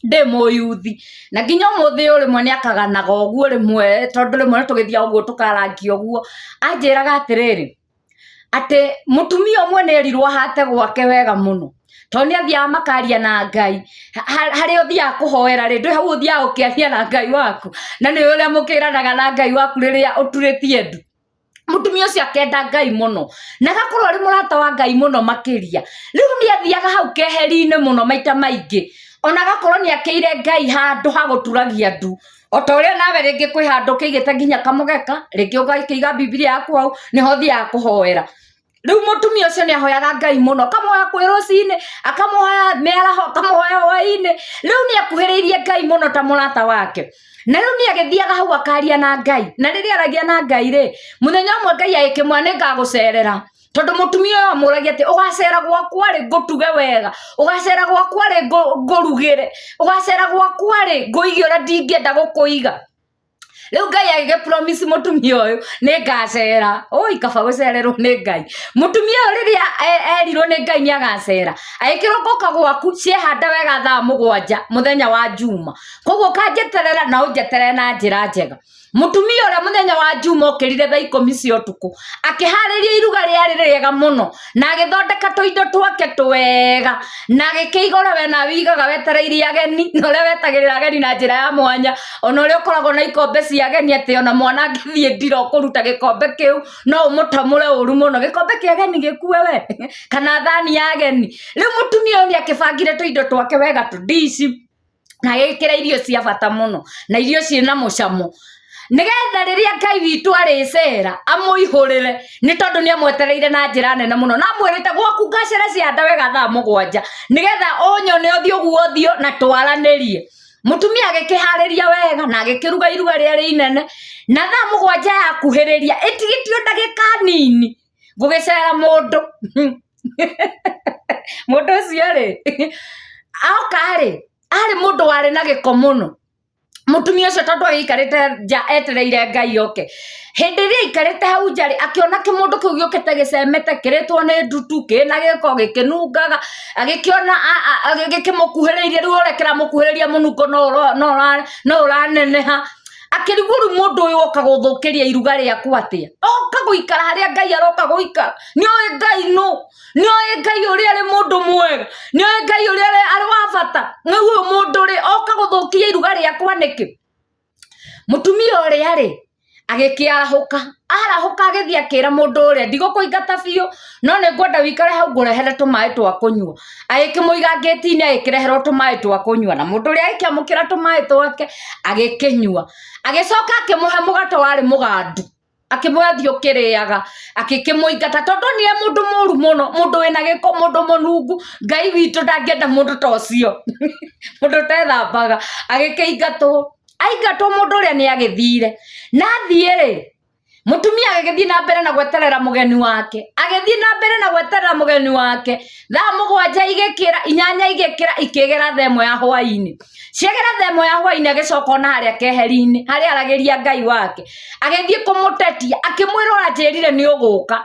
ndĩ mũyuthi, na nginya ũmũthĩ ũyũ rĩmwe nĩ akaganaga ũguo rĩmwe, tondũ rĩmwe nĩ tũgĩthiaga ũguo tũkarangia ũguo. Anjĩraga atĩrĩrĩ, atĩ mũtumia ũmwe nĩ erirwo ahate gwake wega mũno, tondũ nĩ athiaga makaria na Ngai. Harĩa ũthiaga kũhoera rĩ, ndũĩ hau ũthiaga ũkĩaria na Ngai waku, na nĩ ũrĩa mũkĩranaga na Ngai waku rĩrĩa ũturĩtie ndu. Mũtumia ũcio akenda Ngai mũno na agakorwo arĩ mũrata wa Ngai mũno makĩria. Rĩu nĩ athiaga hau keheri-inĩ mũno maita maingĩ, ona agakorwo nĩ akĩire Ngai handũ ha gũturagia ndu, o ta ũrĩa nawe rĩngĩ kwĩ handũ ũkĩigĩte nginya kamũgeka, rĩngĩ ũgakĩiga Bibilia yaku hau, nĩho ũthiaga kũhoera. Rĩu mũtumia ũcio nĩ ahoyaga Ngai mũno, akamũhoya kwĩ rũcinĩ, akamũhoya mĩaraho, akamũhoya hwainĩ. Rĩu nĩ akuhĩrĩirie Ngai mũno ta mũrata wake. Na rĩu nĩ agĩthiaga hau akaria na Ngai. Na rĩrĩa aragia na Ngai rĩ, mũthenya ũmwe Ngai agĩkĩmwĩra, nĩ ngagũcerera. Tondũ mũtumia ũyũ amũragia atĩ, ũgacera gwakwa rĩ ngũtuge wega, ũgacera gwakwa rĩ ngũrugĩre, ũgacera gwakwa rĩ ngũige ũrĩa ndingĩenda gũkũiga. Rĩu Ngai agĩgĩ promise mũtumia ũyũ, nĩ ngacera. Oi, kaba gũcererwo nĩ Ngai. Mũtumia ũyũ rĩrĩa erirwo nĩ Ngai nĩ agacera, agĩkĩrwo ngũka gwaku ciehanda wega thaa 7 mũthenya wa Juma. Koguo ũkanjeterera na ũnjeterere na njĩra njega. Mũtumia ũrĩa mũthenya wa Juma okĩrire thaa 10 cia ũtukũ, akĩharĩria iruga rĩarĩ rĩega mũno, na agĩthondeka tũindo twake twega, na agĩkĩiga ũrĩa we nawe ũigaga wetereire ageni, na ũrĩa wetagĩrĩra ageni na njĩra ya mwanya, ona ũrĩa ũkoragwo na ikombe cia ageni atĩ ona mwana angĩthiĩ ndira ũkũruta gĩkombe kĩu no ũmũtamũre ũru mũno, gĩkombe kĩa ageni gĩkue we kana thani ya ageni. Rĩu mũtumia ũyũ nĩ akĩbangire tũindo twake wega, tũndici, na agĩkĩra irio cia bata mũno na irio ciĩna mũcamo, nĩgetha rĩrĩa Ngai witũ arĩcera amũihũrĩre, nĩ tondũ nĩ amwetereire na njĩra nene mũno, na amwĩrĩte gwaku ngacĩra cianda wega thaa 7, nĩgetha ũnyone ũthiũ guo ũthiũ na twaranĩrie. Mũtumia agĩkĩharĩria wega na agĩkĩruga iruga rĩarĩ inene, na thaa 7 yakuhĩrĩria ĩtigĩtio ndagĩka nini gũgĩcera mũndũ. Mũndũ ũcio rĩ, oka rĩ, arĩ mũndũ warĩ na gĩko mũno. Mũtumia ũcio tondũ agĩikarĩte nja etereire Ngai oke, hĩndĩ ĩrĩa aikarĩte hau nja rĩ, akĩona kĩmũndũ kĩu gĩũkĩte gĩcemete, kĩrĩtwo nĩ ndutu, kĩna gĩko, gĩkĩnungaga, agĩkĩona gĩkĩmũkuhĩrĩirie, rĩu ũrĩa kĩramũkuhĩrĩria mũnungo no ũraneneha. Akĩrigwo rĩu mũndũ ũyũ oka gũthũkĩria iruga rĩakwa atĩa? Oka gũikara harĩa Ngai aroka gũikara. Nĩ oĩ Ngai nũ? Nĩ oĩ Ngai ũrĩa arĩ mũndũ mwega? Nĩ oĩ Ngai ũrĩa arĩ wa bata? Rĩu ũyũ mũndũ rĩ, oka gũthũkia iruga rĩakwa nĩkĩ? Mũtumia ũrĩa rĩ, agĩkĩarahũka, arahũka agĩthiĩ akĩra mũndũ ũrĩa, ndigũkũingata biũ, no nĩ ngwenda ũikare hau ngũrehere tũmaĩ twa kũnyua. Agĩkĩmũiga ngĩti-inĩ agĩkĩreherwo tũmaĩ twa kũnyua, na mũndũ ũrĩa agĩkĩamũkĩra tũmaĩ twake agĩkĩnyua. Agĩcoka akĩmũhe mũgate warĩ mũgandu, akĩmwĩra thiĩ ũkĩrĩaga, agĩkĩmũingata tondũ onire mũndũ mũru mũno, mũndũ wĩna gĩko, mũndũ mũnungu, Ngai witũ ndangĩenda mũndũ ta ũcio, mũndũ ũtethambaga, agĩkĩingatwo. Aingatwo mũndũ ũrĩa nĩ agĩthire, na athiĩ rĩ, mũtumia agĩgĩthiĩ na mbere na gweterera mũgeni wake, agĩthiĩ na mbere na gweterera mũgeni wake, thaa 7 igĩkĩra, 8 igĩkĩra, ikĩgera thaa 1 ya hwainĩ. Ciagera thaa 1 ya hwainĩ agĩcoka ona harĩa keheri-inĩ, harĩa aragĩria Ngai wake, agĩthiĩ kũmũtetia, akĩmwĩra ũranjĩrire nĩ ũgũka,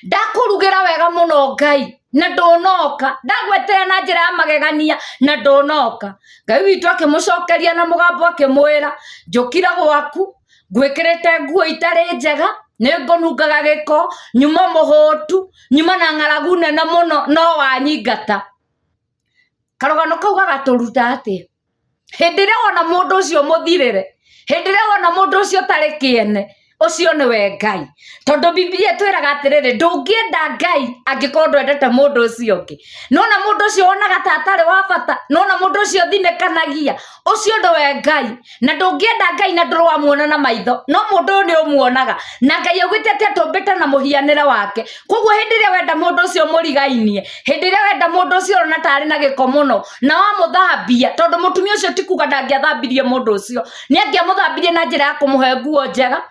ndakũrugĩra wega mũno Ngai, na ndũnoka, ndagweterera na njĩra ya magegania na ndũnoka. Ngai witũ akĩmũcokeria na mũgambo akĩmwĩra, njũkire gwaku ngwĩkĩrĩte nguo itarĩ njega, nĩ ngũnungaga gĩko, nyuma mũhũtu, nyuma na ng'aragu nene mũno, no wanyingata. Karũgano kau gagatũruta atĩa? Hĩndĩ ĩrĩa wona mũndũ ũcio mũthirĩre, hĩndĩ ĩrĩa wona mũndũ ũcio ũtarĩ kĩene, ũcio nĩwe Ngai. Tondũ Bibilia ĩtwĩraga atĩrĩrĩ, ndũngĩenda Ngai angĩkorwo ndwendete mũndũ ũcio ũngĩ. Nĩwona mũndũ ũcio wonaga ta atarĩ wa bata, nĩwona mũndũ ũcio ũthinĩkanagia, ũcio nĩwe Ngai. Na ndũngĩenda Ngai na ndũrĩ wamuona na maitho, no mũndũ ũyũ nĩ ũmuonaga. Na Ngai augĩte atĩ atũmbĩte na mũhianĩre wake. Koguo hĩndĩ ĩrĩa wenda mũndũ ũcio mũrigainie, hĩndĩ ĩrĩa wenda mũndũ ũcio ũrona ta arĩ na gĩko mũno, na wamũthambia, tondũ mũtumia ũcio ti kuga ndangĩathambirie mũndũ ũcio, nĩ angĩamũthambirie na njĩra ya kũmũhe nguo njega,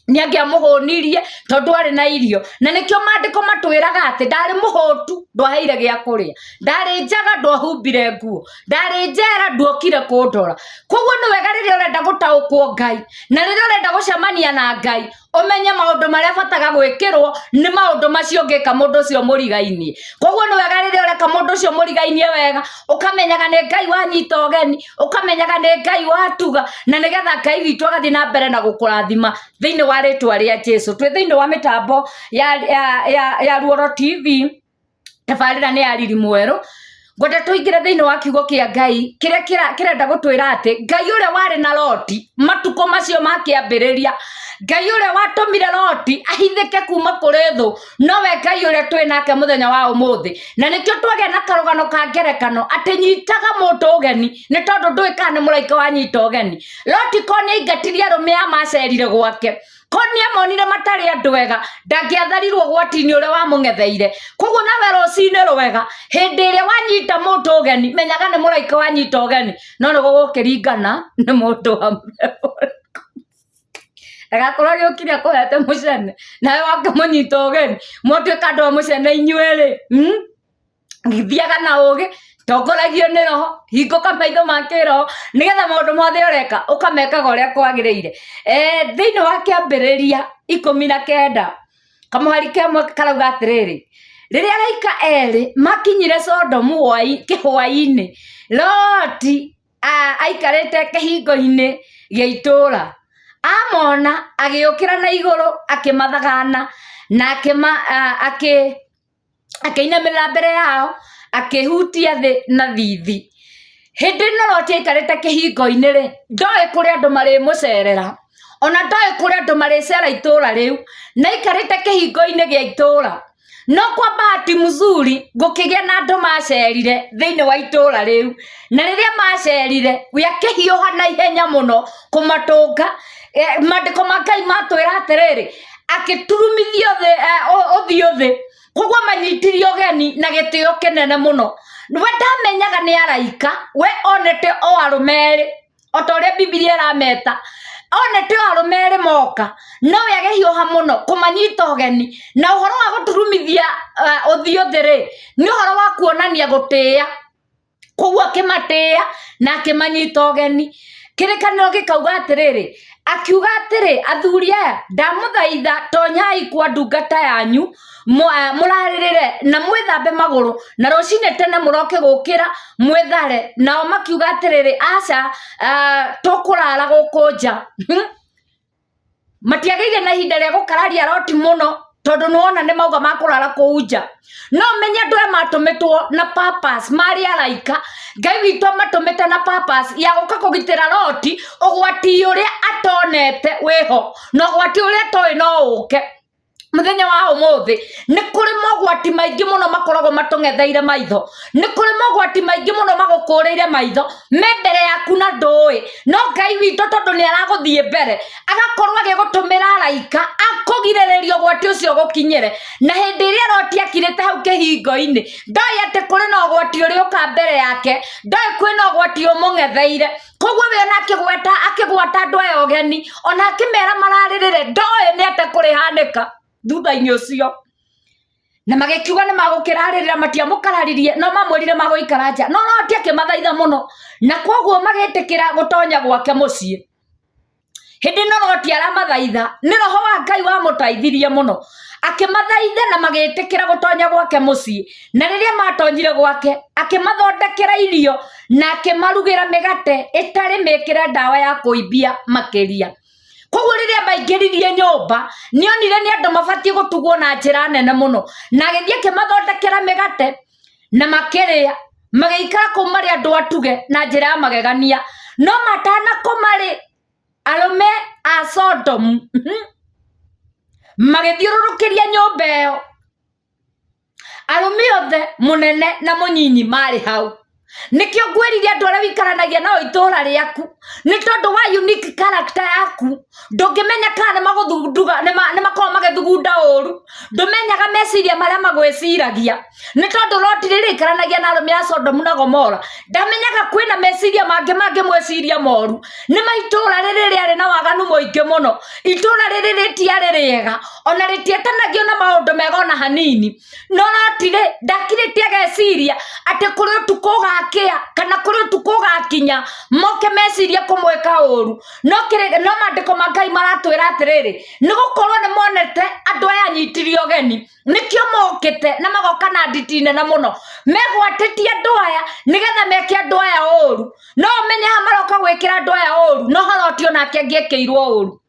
nĩ angĩamũhũnirie tondũ arĩ na irio. Na nĩkĩo maandĩko matwĩraga atĩ ndarĩ mũhũtu ndwaheire gĩa kũrĩa, ndarĩ njaga ndwahumbire nguo, ndarĩ njera nduokire kũndora. Koguo nĩ wega rĩrĩa ũrenda gũtaũkwo Ngai, na rĩrĩa ũrenda gũcemania na Ngai, ũmenye maũndũ marĩa bataga gwĩkĩrwo nĩ maũndũ macio ũngĩka mũndũ ũcio mũrigainie. Koguo nĩ wega rĩrĩa ũreka mũndũ ũcio mũrigainie wega, ũkamenyaga nĩ Ngai wanyita ũgeni, ũkamenyaga nĩ Ngai watuga, na nĩgetha Ngai witũ agathiĩ na mbere na gũkũrathima thĩinĩ wa rĩtwa rĩa Jesu. Twĩ thĩinĩ wa mĩtambo ya Ruoro TV, tabarĩra nĩ ya Riri Mwerũ. Ngwenda tũingĩre thĩinĩ wa kiugo kĩa Ngai kĩrĩa kĩrenda gũtwĩra atĩ Ngai ũrĩa warĩ na Loti matukũ macio ma kĩambĩrĩria, Ngai ũrĩa watũmire Loti ahithĩke kuma kũrĩ thũ, nowe Ngai ũrĩa twĩ nake mũthenya wa ũmũthĩ. Na nĩkĩo twagĩa na karũgano ka ngerekano atĩ nyitaga mũndũ ũgeni, nĩ tondũ ndũĩ kana nĩ mũraika wanyita ũgeni. Loti ko nĩ aingatirie arũme aya macerire gwake, ko nĩ amonire matarĩ andũ ega, ndangĩatharirwo ũgwati-inĩ ũrĩa wamũng'etheire. Koguo nawe rũcinĩ rwega, hĩndĩ ĩrĩa wanyita mũndũ ũgeni, menyaga nĩ mũraika wanyita ũgeni, no nĩ gũgũkĩringana nĩ mũndũ wa mũthemba ũrĩkũ. Ndagakorwo agĩũkire akũhete mũcene, nawe wakĩmũnyita ũgeni, mwatuĩka andũ a mũcene inyuerĩ, Thiaga na ũgĩ, tongoragio nĩ roho, hingũka maitho ma kĩroho, nĩgetha maũndũ mothe ũreka ũkamekaga ũrĩa kwagĩrĩire. Thĩinĩ wa kĩambĩrĩria 19, kamũhari kemwe karauga atĩrĩrĩ, rĩrĩa araika erĩ makinyire Sodomu kĩhwaĩ-inĩ, Loti aikarĩte kĩhingo-inĩ gĩa itũũra. Amona agĩũkĩra na igũrũ akĩmathagana na akĩma, akĩ akĩinamĩrĩra mbere yao akĩhutia thĩ na thithi. Hĩndĩ ĩno Loti aikarĩte kĩhingo-inĩ rĩ, ndoĩ kũrĩa andũ marĩmũcerera, ona ndoĩ kũrĩa andũ marĩcera itũra rĩu, na aikarĩte kĩhingo-inĩ gĩa itũra. No kwa bahati mzuri gũkĩgĩa na andũ macerire thĩinĩ wa itũra rĩu, na rĩrĩa macerire we akĩhiũha na ihenya mũno kũmatũnga. Maandĩko ma Ngai matwĩra atĩrĩrĩ, akĩturumithia ũthiũ thĩ, koguo amanyitirie ũgeni na gĩtĩo kĩnene mũno. We ndamenyaga nĩ araika, we onete o arũme erĩ o ta ũrĩa Bibilia ĩrameta, onete o arũme erĩ moka, no we agĩhiũha mũno kũmanyita ũgeni. Na ũhoro wa gũturumithia ũthiũ thĩ rĩ, nĩ ũhoro wa kuonania gũtĩa. Koguo akĩmatĩa na akĩmanyita ũgeni. Kĩrĩkanĩro gĩkauga atĩrĩrĩ, akiuga atĩrĩ, athuri aya, ndamũthaitha tonyai kwa ndungata yanyu, mũrarĩrĩre na mwĩthambe magũrũ, na rũcinĩ tene mũroke gũkĩra mwĩthare. Nao makiuga atĩrĩrĩ, aca, tũkũrara gũkũ nja. Matiagĩire na ihinda rĩa gũkararia Loti mũno tondũ nĩwona nĩ mauga makũrara kũu nja. No ũmenye andũ aya matũmĩtwo na purpose, marĩ araika, Ngai witũ amatũmĩte na purpose ya gũka kũgitĩra Loti ũgwati ũrĩa atonete wĩho, na ũgwati ũrĩa atoĩ no ũke. Mũthenya wa ũmũthĩ nĩ kũrĩ mogwati maingĩ mũno makoragwo matũng'etheire maitho, nĩ kũrĩ mogwati maingĩ mũno magũkũrĩire maitho me mbere yaku na ndũĩ, no Ngai witũ tondũ nĩ aragũthiĩ mbere agakorwo agĩgũtũmĩra araika akũgirĩrĩria ũgwati ũcio ũgũkinyĩre. Na hĩndĩ ĩrĩa Loti akirĩte hau kĩhingo-inĩ, ndoĩ atĩ kũrĩ na ũgwati ũrĩũka mbere yake, ndoĩ kwĩna ũgwati ũmũng'etheire. Koguo we ona akĩgweta akĩgwata andũ aya ũgeni, ona akĩmera mararĩrĩre, ndoĩ nĩ atĩa kũrĩhanĩka thutha-inĩ ũcio. Na magĩkiuga nĩ magũkĩrarĩrĩra, matiamũkararirie, no mamwĩrire magũikara nja. No Loti akĩmathaitha mũno, na koguo magĩtĩkĩra gũtonya gwake mũciĩ. Hĩndĩ ĩno Loti aramathaitha, nĩ roho wa Ngai wamũteithirie mũno. Akĩmathaitha na magĩtĩkĩra gũtonya gwake mũciĩ. Na rĩrĩa matonyire gwake, akĩmathondekera irio na akĩmarugĩra mĩgate ĩtarĩ mĩkĩre ndawa ya kũimbia makĩria. Koguo rĩrĩa maingĩririe nyũmba, nĩ onire nĩ andũ mabatiĩ gũtugwo na njĩra nene mũno. Na agĩthiĩ akĩmathondekera mĩgate na makĩrĩa, magĩikara kũu marĩ andũ atuge na njĩra ya magegania. No matanakoma rĩ, arũme a Sodomu magĩthiũrũrũkĩria nyũmba ĩyo. Arũme othe mũnene na mũnyinyi marĩ hau. Nĩkĩo ngwĩrire andũ arĩa ũikaranagia nao itũra rĩaku, nĩ tondũ wa unique character yaku, ndũngĩmenya kana nĩ magũthunduga, nĩ makoragwo magĩthugunda ũru, ndũmenyaga meciria marĩa magwĩciragia, nĩ tondũ Loti rĩrĩa aikaranagia na arũme a Sodomu na Gomora, ndamenyaga kwĩna meciria mangĩ mangĩmwĩciria moru, nĩ ma itũra rĩrĩ rĩarĩ na waganu mũingĩ mũno, itũra rĩrĩ rĩtiarĩ rĩega, ona rĩtietanagio na maũndũ mega ona hanini. No Loti rĩ, ndakirĩte ageciria atĩ kũrĩ ũtukũ ũgakĩa kana kũrĩ ũtukũ ũgakinya moke mecirie kũmwĩka ũru. No no maandĩko ma Ngai maratwĩra atĩrĩrĩ, nĩ gũkorwo nĩ monete andũ aya anyitire ũgeni, nĩkĩo mokĩte na magoka na nditi nene mũno, megwatĩtie andũ aya nĩgetha meke andũ aya ũru. No ũmenye haha maroka gwĩkĩra andũ aya ũru, no Loti onake angĩekĩirwo ũru.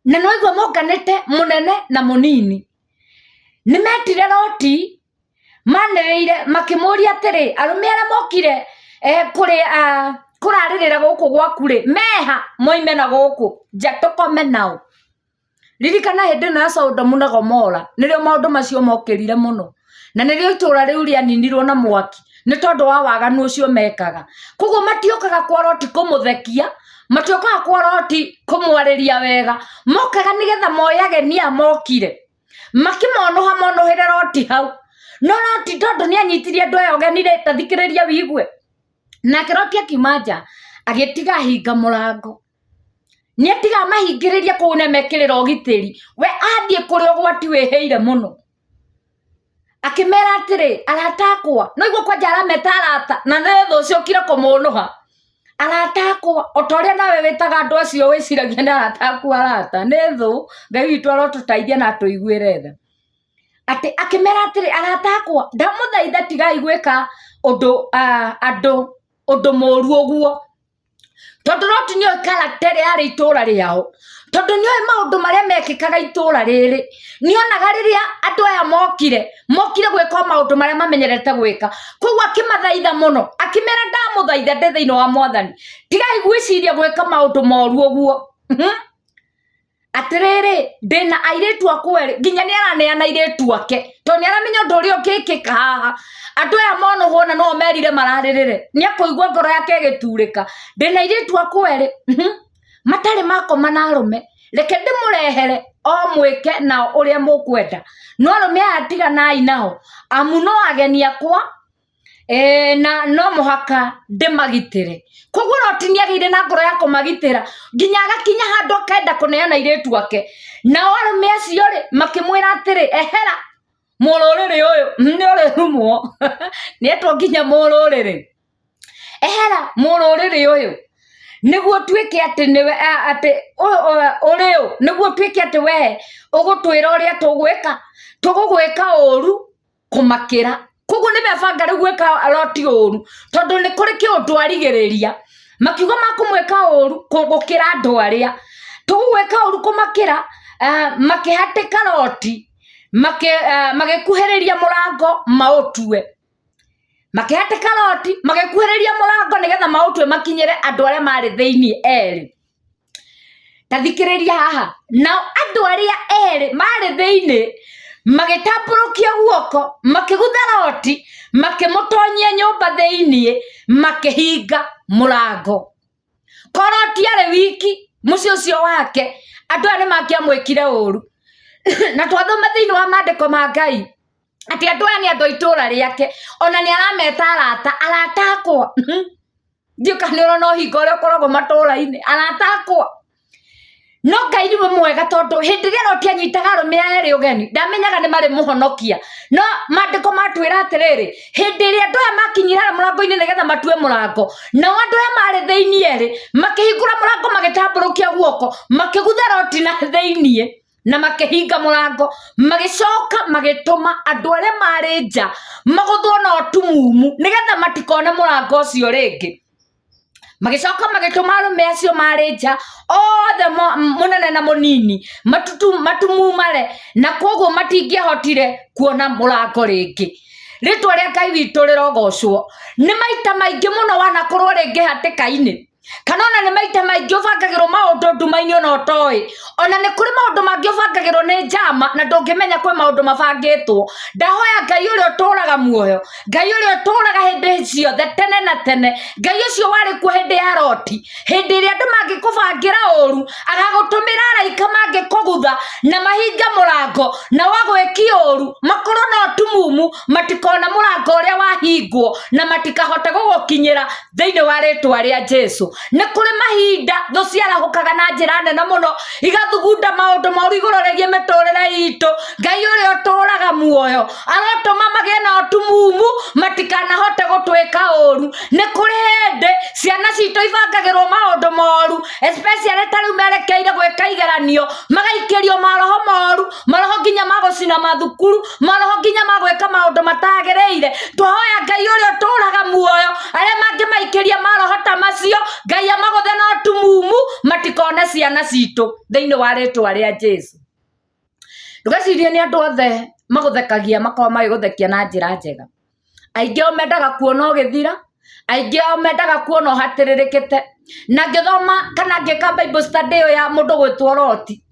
Na nĩ waigua monganĩte mũnene na mũnini. Nĩ metire Loti manĩrĩire makĩmũria atĩrĩ, arũme arĩa mokire kũrarĩrĩra gũkũ gwaku rĩ, meha moime na gũkũ nja tũkome nao. Ririkana hĩndĩ ĩno ya Sodomu na Gomora nĩrĩo maũndũ macio mokĩrire mũno, na nĩrĩo itũũra rĩu rĩaninirwo na mwaki nĩ tondũ wa waganu ũcio mekaga. Koguo matiokaga kwa Loti kũmũthekia, matiokaga kwa Loti kũmwarĩria wega, mokaga nĩgetha moe ageni aya mokire, makĩmonũha monũhĩre Loti hau. No Loti tondũ nĩ anyitirie andũ aya ũgeni rĩ, ta thikĩrĩria wĩigue, nake Loti akiuma nja agĩtiga ahinga mũrango. Nĩ atiga amahingĩrĩrie kũu na emekĩrĩra ũgitĩri, we athiĩ kũrĩa ũgwati wĩhĩire mũno. Akĩmera atĩrĩ, arata akwa, no igua kwanja arameta arata, na nĩ thũ ciokire kũmũnũha. Arata akwa, o ta ũrĩa nawe wĩtaga andũ acio wĩciragia nĩ arata aku arata, nĩ thũ. Ngai witũ arotũteithia na atũiguĩre tha. Atĩ akĩmera atĩrĩ, arata akwa, ndamũthaitha tigai gwĩka ũndũ andũ ũndũ mũru ũguo. Tondũ Loti nĩoĩ character ĩrĩa yarĩ itũra rĩao, tondũ nĩoĩ maũndũ marĩa mekĩkaga itũra rĩrĩ, nĩonaga rĩrĩa andũ aya mokire, mokire gwĩka o maũndũ marĩa mamenyerete gwĩka. Koguo akĩmathaitha mũno, akĩmera ndamũthaitha ndĩ thĩinĩ wa mwathani, tigai gwĩciria gwĩka maũndũ moru ũguo. Atĩrĩrĩ, ndĩna airĩtu akwa erĩ, nginya nĩ araneana airĩtu ake, tondũ nĩ aramenya ũndũ ũrĩa ũngĩkĩka haha. Andũ aya monũhwo na no merire mararĩrĩre, nĩ akũigua ngoro yake ĩgĩturĩka. Ndĩna airĩtu akwa erĩ, matarĩ makoma na arũme, reke ndĩmũrehere o mwĩke nao ũrĩa mũkwenda. No arũme aya tiganai nao, amu no ageni akwa, Ĩĩ na no mũhaka ndĩmagitĩre. Koguo Loti nĩ agĩire na ngoro ya kũmagitĩra nginya agakinya handũ akenda kũneana airĩtu ake. Nao arũme acio rĩ, makĩmwĩra atĩrĩ, ehera mũrũrĩrĩ ũyũ, nĩ ũrĩrumwo. Nĩ etwo nginya mũrũrĩrĩ. Ehera mũrũrĩrĩ ũyũ nĩguo ũtuĩke atĩ nĩwe atĩ ũrĩ ũ, nĩguo ũtuĩke atĩ we ũgũtwĩra ũrĩa tũgwĩka, tũgũgwĩka ũru kũmakĩra. Koguo nĩ mebanga rĩu gwĩka Loti ũru, tondũ nĩ kũrĩ kĩũndũ arigĩrĩria. Makiuga makũmwĩka ũru gũkĩra andũ arĩa. Tũgũgwĩka ũru kũmakĩra, makĩhatĩka Loti, magĩkuhĩrĩria mũrango maũtue. Makĩhatĩka Loti, magĩkuhĩrĩria mũrango nĩgetha maũtue makinyĩre andũ arĩa marĩ thĩiniĩ erĩ. Ta thikĩrĩria haha, nao andũ arĩa erĩ marĩ thĩinĩ magĩtambũrũkia guoko makĩgutha Loti makĩmũtonyia nyũmba thĩinĩ makĩhinga mũrango. Korwo Loti arĩ wiki mũciĩ ũcio wake, andũ aya nĩ mangĩamwĩkire ũru. Na twathoma thĩinĩ wa maandĩko ma Ngai atĩ andũ aya nĩ andũ a itũũra rĩake, ona nĩ arameta arata, arata akwa. Ndiũĩ kana nĩ ũrona ũhinga ũrĩa ũkoragwo matũra-inĩ, arata akwa. No Ngai nĩ mwega tondũ hĩndĩ ĩrĩa Loti anyitaga arũme aya erĩ ũgeni, ndamenyaga nĩ marĩmũhonokia. No maandĩko matwĩra atĩrĩrĩ, hĩndĩ ĩrĩa andũ aya makinyire harĩa mũrango-inĩ nĩgetha matue mũrango, nao andũ aya marĩ thĩiniĩ erĩ, makĩhingũra mũrango magĩtambũrũkia guoko, makĩgutha Loti na thĩiniĩ. Na makĩhinga mũrango, magĩcoka magĩtũma andũ arĩa marĩ nja magũthwo na ũtumumu nĩgetha matikone mũrango ũcio rĩngĩ. Magĩcoka magĩtũma arũme acio marĩ nja othe mũnene na mũnini matumumare, na koguo matingĩahotire kuona mũrango rĩngĩ. Rĩtwa rĩa Ngai witũ rĩrogocwo. Nĩ maita maingĩ mũno wanakorwo rĩngĩ hatĩka-inĩ, kana ona nĩ maita maingĩ ũbangagĩrwo maũndũ nduma-inĩ ona ũtoĩ. Ona nĩ kũrĩ maũndũ mangĩ ũbangagĩrwo nĩ njama na ndũngĩmenya kwĩ maũndũ mabangĩtwo. Ndahoya Ngai ũrĩa ũtũraga muoyo, Ngai ũrĩa ũtũraga hĩndĩ ciothe tene na tene, Ngai ũcio warĩ kuo hĩndĩ ya Loti, hĩndĩ ĩrĩa andũ mangĩkũbangĩra ũru, agagũtũmĩra araika mangĩkũgutha na mahinge mũrango, na wagwĩki ũru, makorwo na ũtumumu, matikona mũrango ũrĩa wahingwo na matikahote gũgũkinyĩra thĩinĩ wa rĩtwa rĩa Jesu. Nĩ kũrĩ mahinda thũ ciarahũkaga na njĩra nene mũno, igathugunda maũndũ moru igũrũ rĩgiĩ mĩtũrĩre itũ. Ngai ũrĩa ũtũraga muoyo arotũma magĩe na ũtumumu, matikanahote gũtwĩka ũru. Nĩ kũrĩ hĩndĩ ciana citũ ibangagĩrwo maũndũ moru, especially ta rĩu merekeire gwĩka igeranio, magaikĩrio maroho moru, maroho nginya ma gũcina mathukuru, maroho nginya ma gwĩka maũndũ matagĩrĩire. Twahoya Ngai ũrĩa ũtũraga muoyo, arĩa mangĩmaikĩria maroho ta macio, Ngai amagũthe na ũtumumu, matikone ciana citũ thĩinĩ wa rĩtwa rĩa Jesu. Ndũgecirie nĩ andũ othe magũthekagia makoragwo magĩgũthekia na njĩra njega. Aingĩ ao mendaga kuona ũgĩthira, aingĩ ao mendaga kuona ũhatĩrĩrĩkĩte. Na ngĩthoma kana ngĩka Bible study ĩyo ya mũndũ gwĩtwo Loti,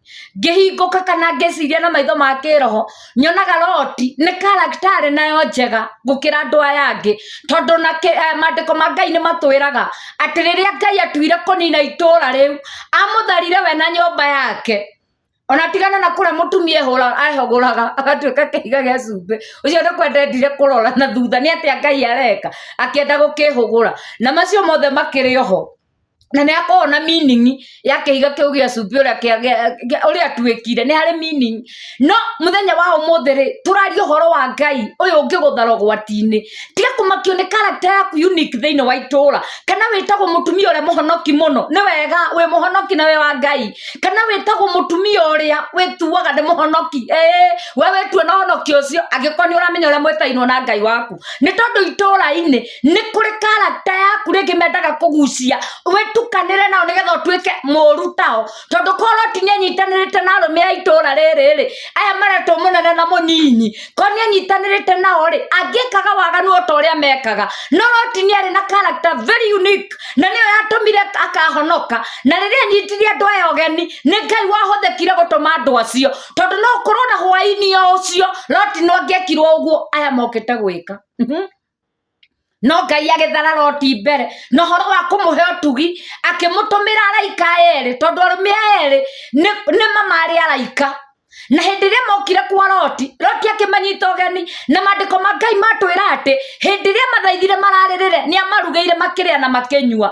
ngĩhingũka kana ngĩciria na maitho ma kĩroho, nyonaga Loti nĩ character arĩ nayo njega gũkĩra andũ aya angĩ. Tondũ na maandĩko ma Ngai nĩ matwĩraga atĩ rĩrĩa Ngai atuire kũnina itũra rĩu, amũtharire we na nyũmba yake. Ona tigana na kũrĩa mũtumia ehũgũraga agatuĩka kĩhiga gĩa cumbĩ, ũcio nĩ kwenda endire kũrora na thutha nĩ atĩa Ngai areka, akĩenda gũkĩhũgũra. Na macio mothe makĩrĩ oho, na nĩ hakoragwo na meaning ya kĩhiga kĩu gĩa cumbĩ ũrĩa atuĩkire, nĩ harĩ meaning. No mũthenya wa ũmũthĩ rĩ, tũraria ũhoro wa Ngai ũyũ ũngĩgũthara ũgwati-inĩ. Tiga kũmakio nĩ character yaku unique thĩinĩ wa itũra, kana wĩtagwo mũtumia ũrĩa mũhonoki mũno, nĩ wega wĩ mũhonoki na wĩ wa Ngai. Kana wĩtagwo mũtumia ũrĩa wĩtuaga nĩ mũhonoki, ĩĩ we wĩtue na ũhonoki ũcio angĩkorwo nĩ ũramenya ũrĩa mwĩtainwo na Ngai waku. Nĩ tondũ itũra-inĩ nĩ kũrĩ character yaku rĩngĩ mendaga kũgucia, wĩtue Ndũkanatukanĩre nao nĩgetha ũtuĩke mũũru tao, tondũ korwo Loti nĩanyitanĩrĩte na arũme a itũũra rĩrĩ rĩ, aya maretwo mũnene na mũnyinyi, korwo nĩanyitanĩrĩte nao rĩ, angĩkaga waganu o ta ũrĩa mekaga. No Loti nĩarĩ na character very unique, na nĩyo yatũmire akahonoka. Na rĩrĩa anyitire andũ aya ũgeni, nĩ Ngai wahũthĩkire gũtũma andũ acio, tondũ no ũkorwo na hwaĩ-inĩ o ũcio Loti no angĩekirwo ũguo aya mokĩte gwĩka. No Ngai agĩthara Loti mbere na ũhoro wa kũmũhe ũtugi, akĩmũtũmĩra araika aya erĩ, tondũ arũme aya erĩ nĩ mamarĩ araika. Na hĩndĩ ĩrĩa mokire kwa Loti, Loti akĩmanyita ũgeni, na maandĩko ma Ngai matwĩra atĩ hĩndĩ ĩrĩa mathaithire mararĩrĩre, nĩ amarugĩire makĩrĩa na makĩnyua.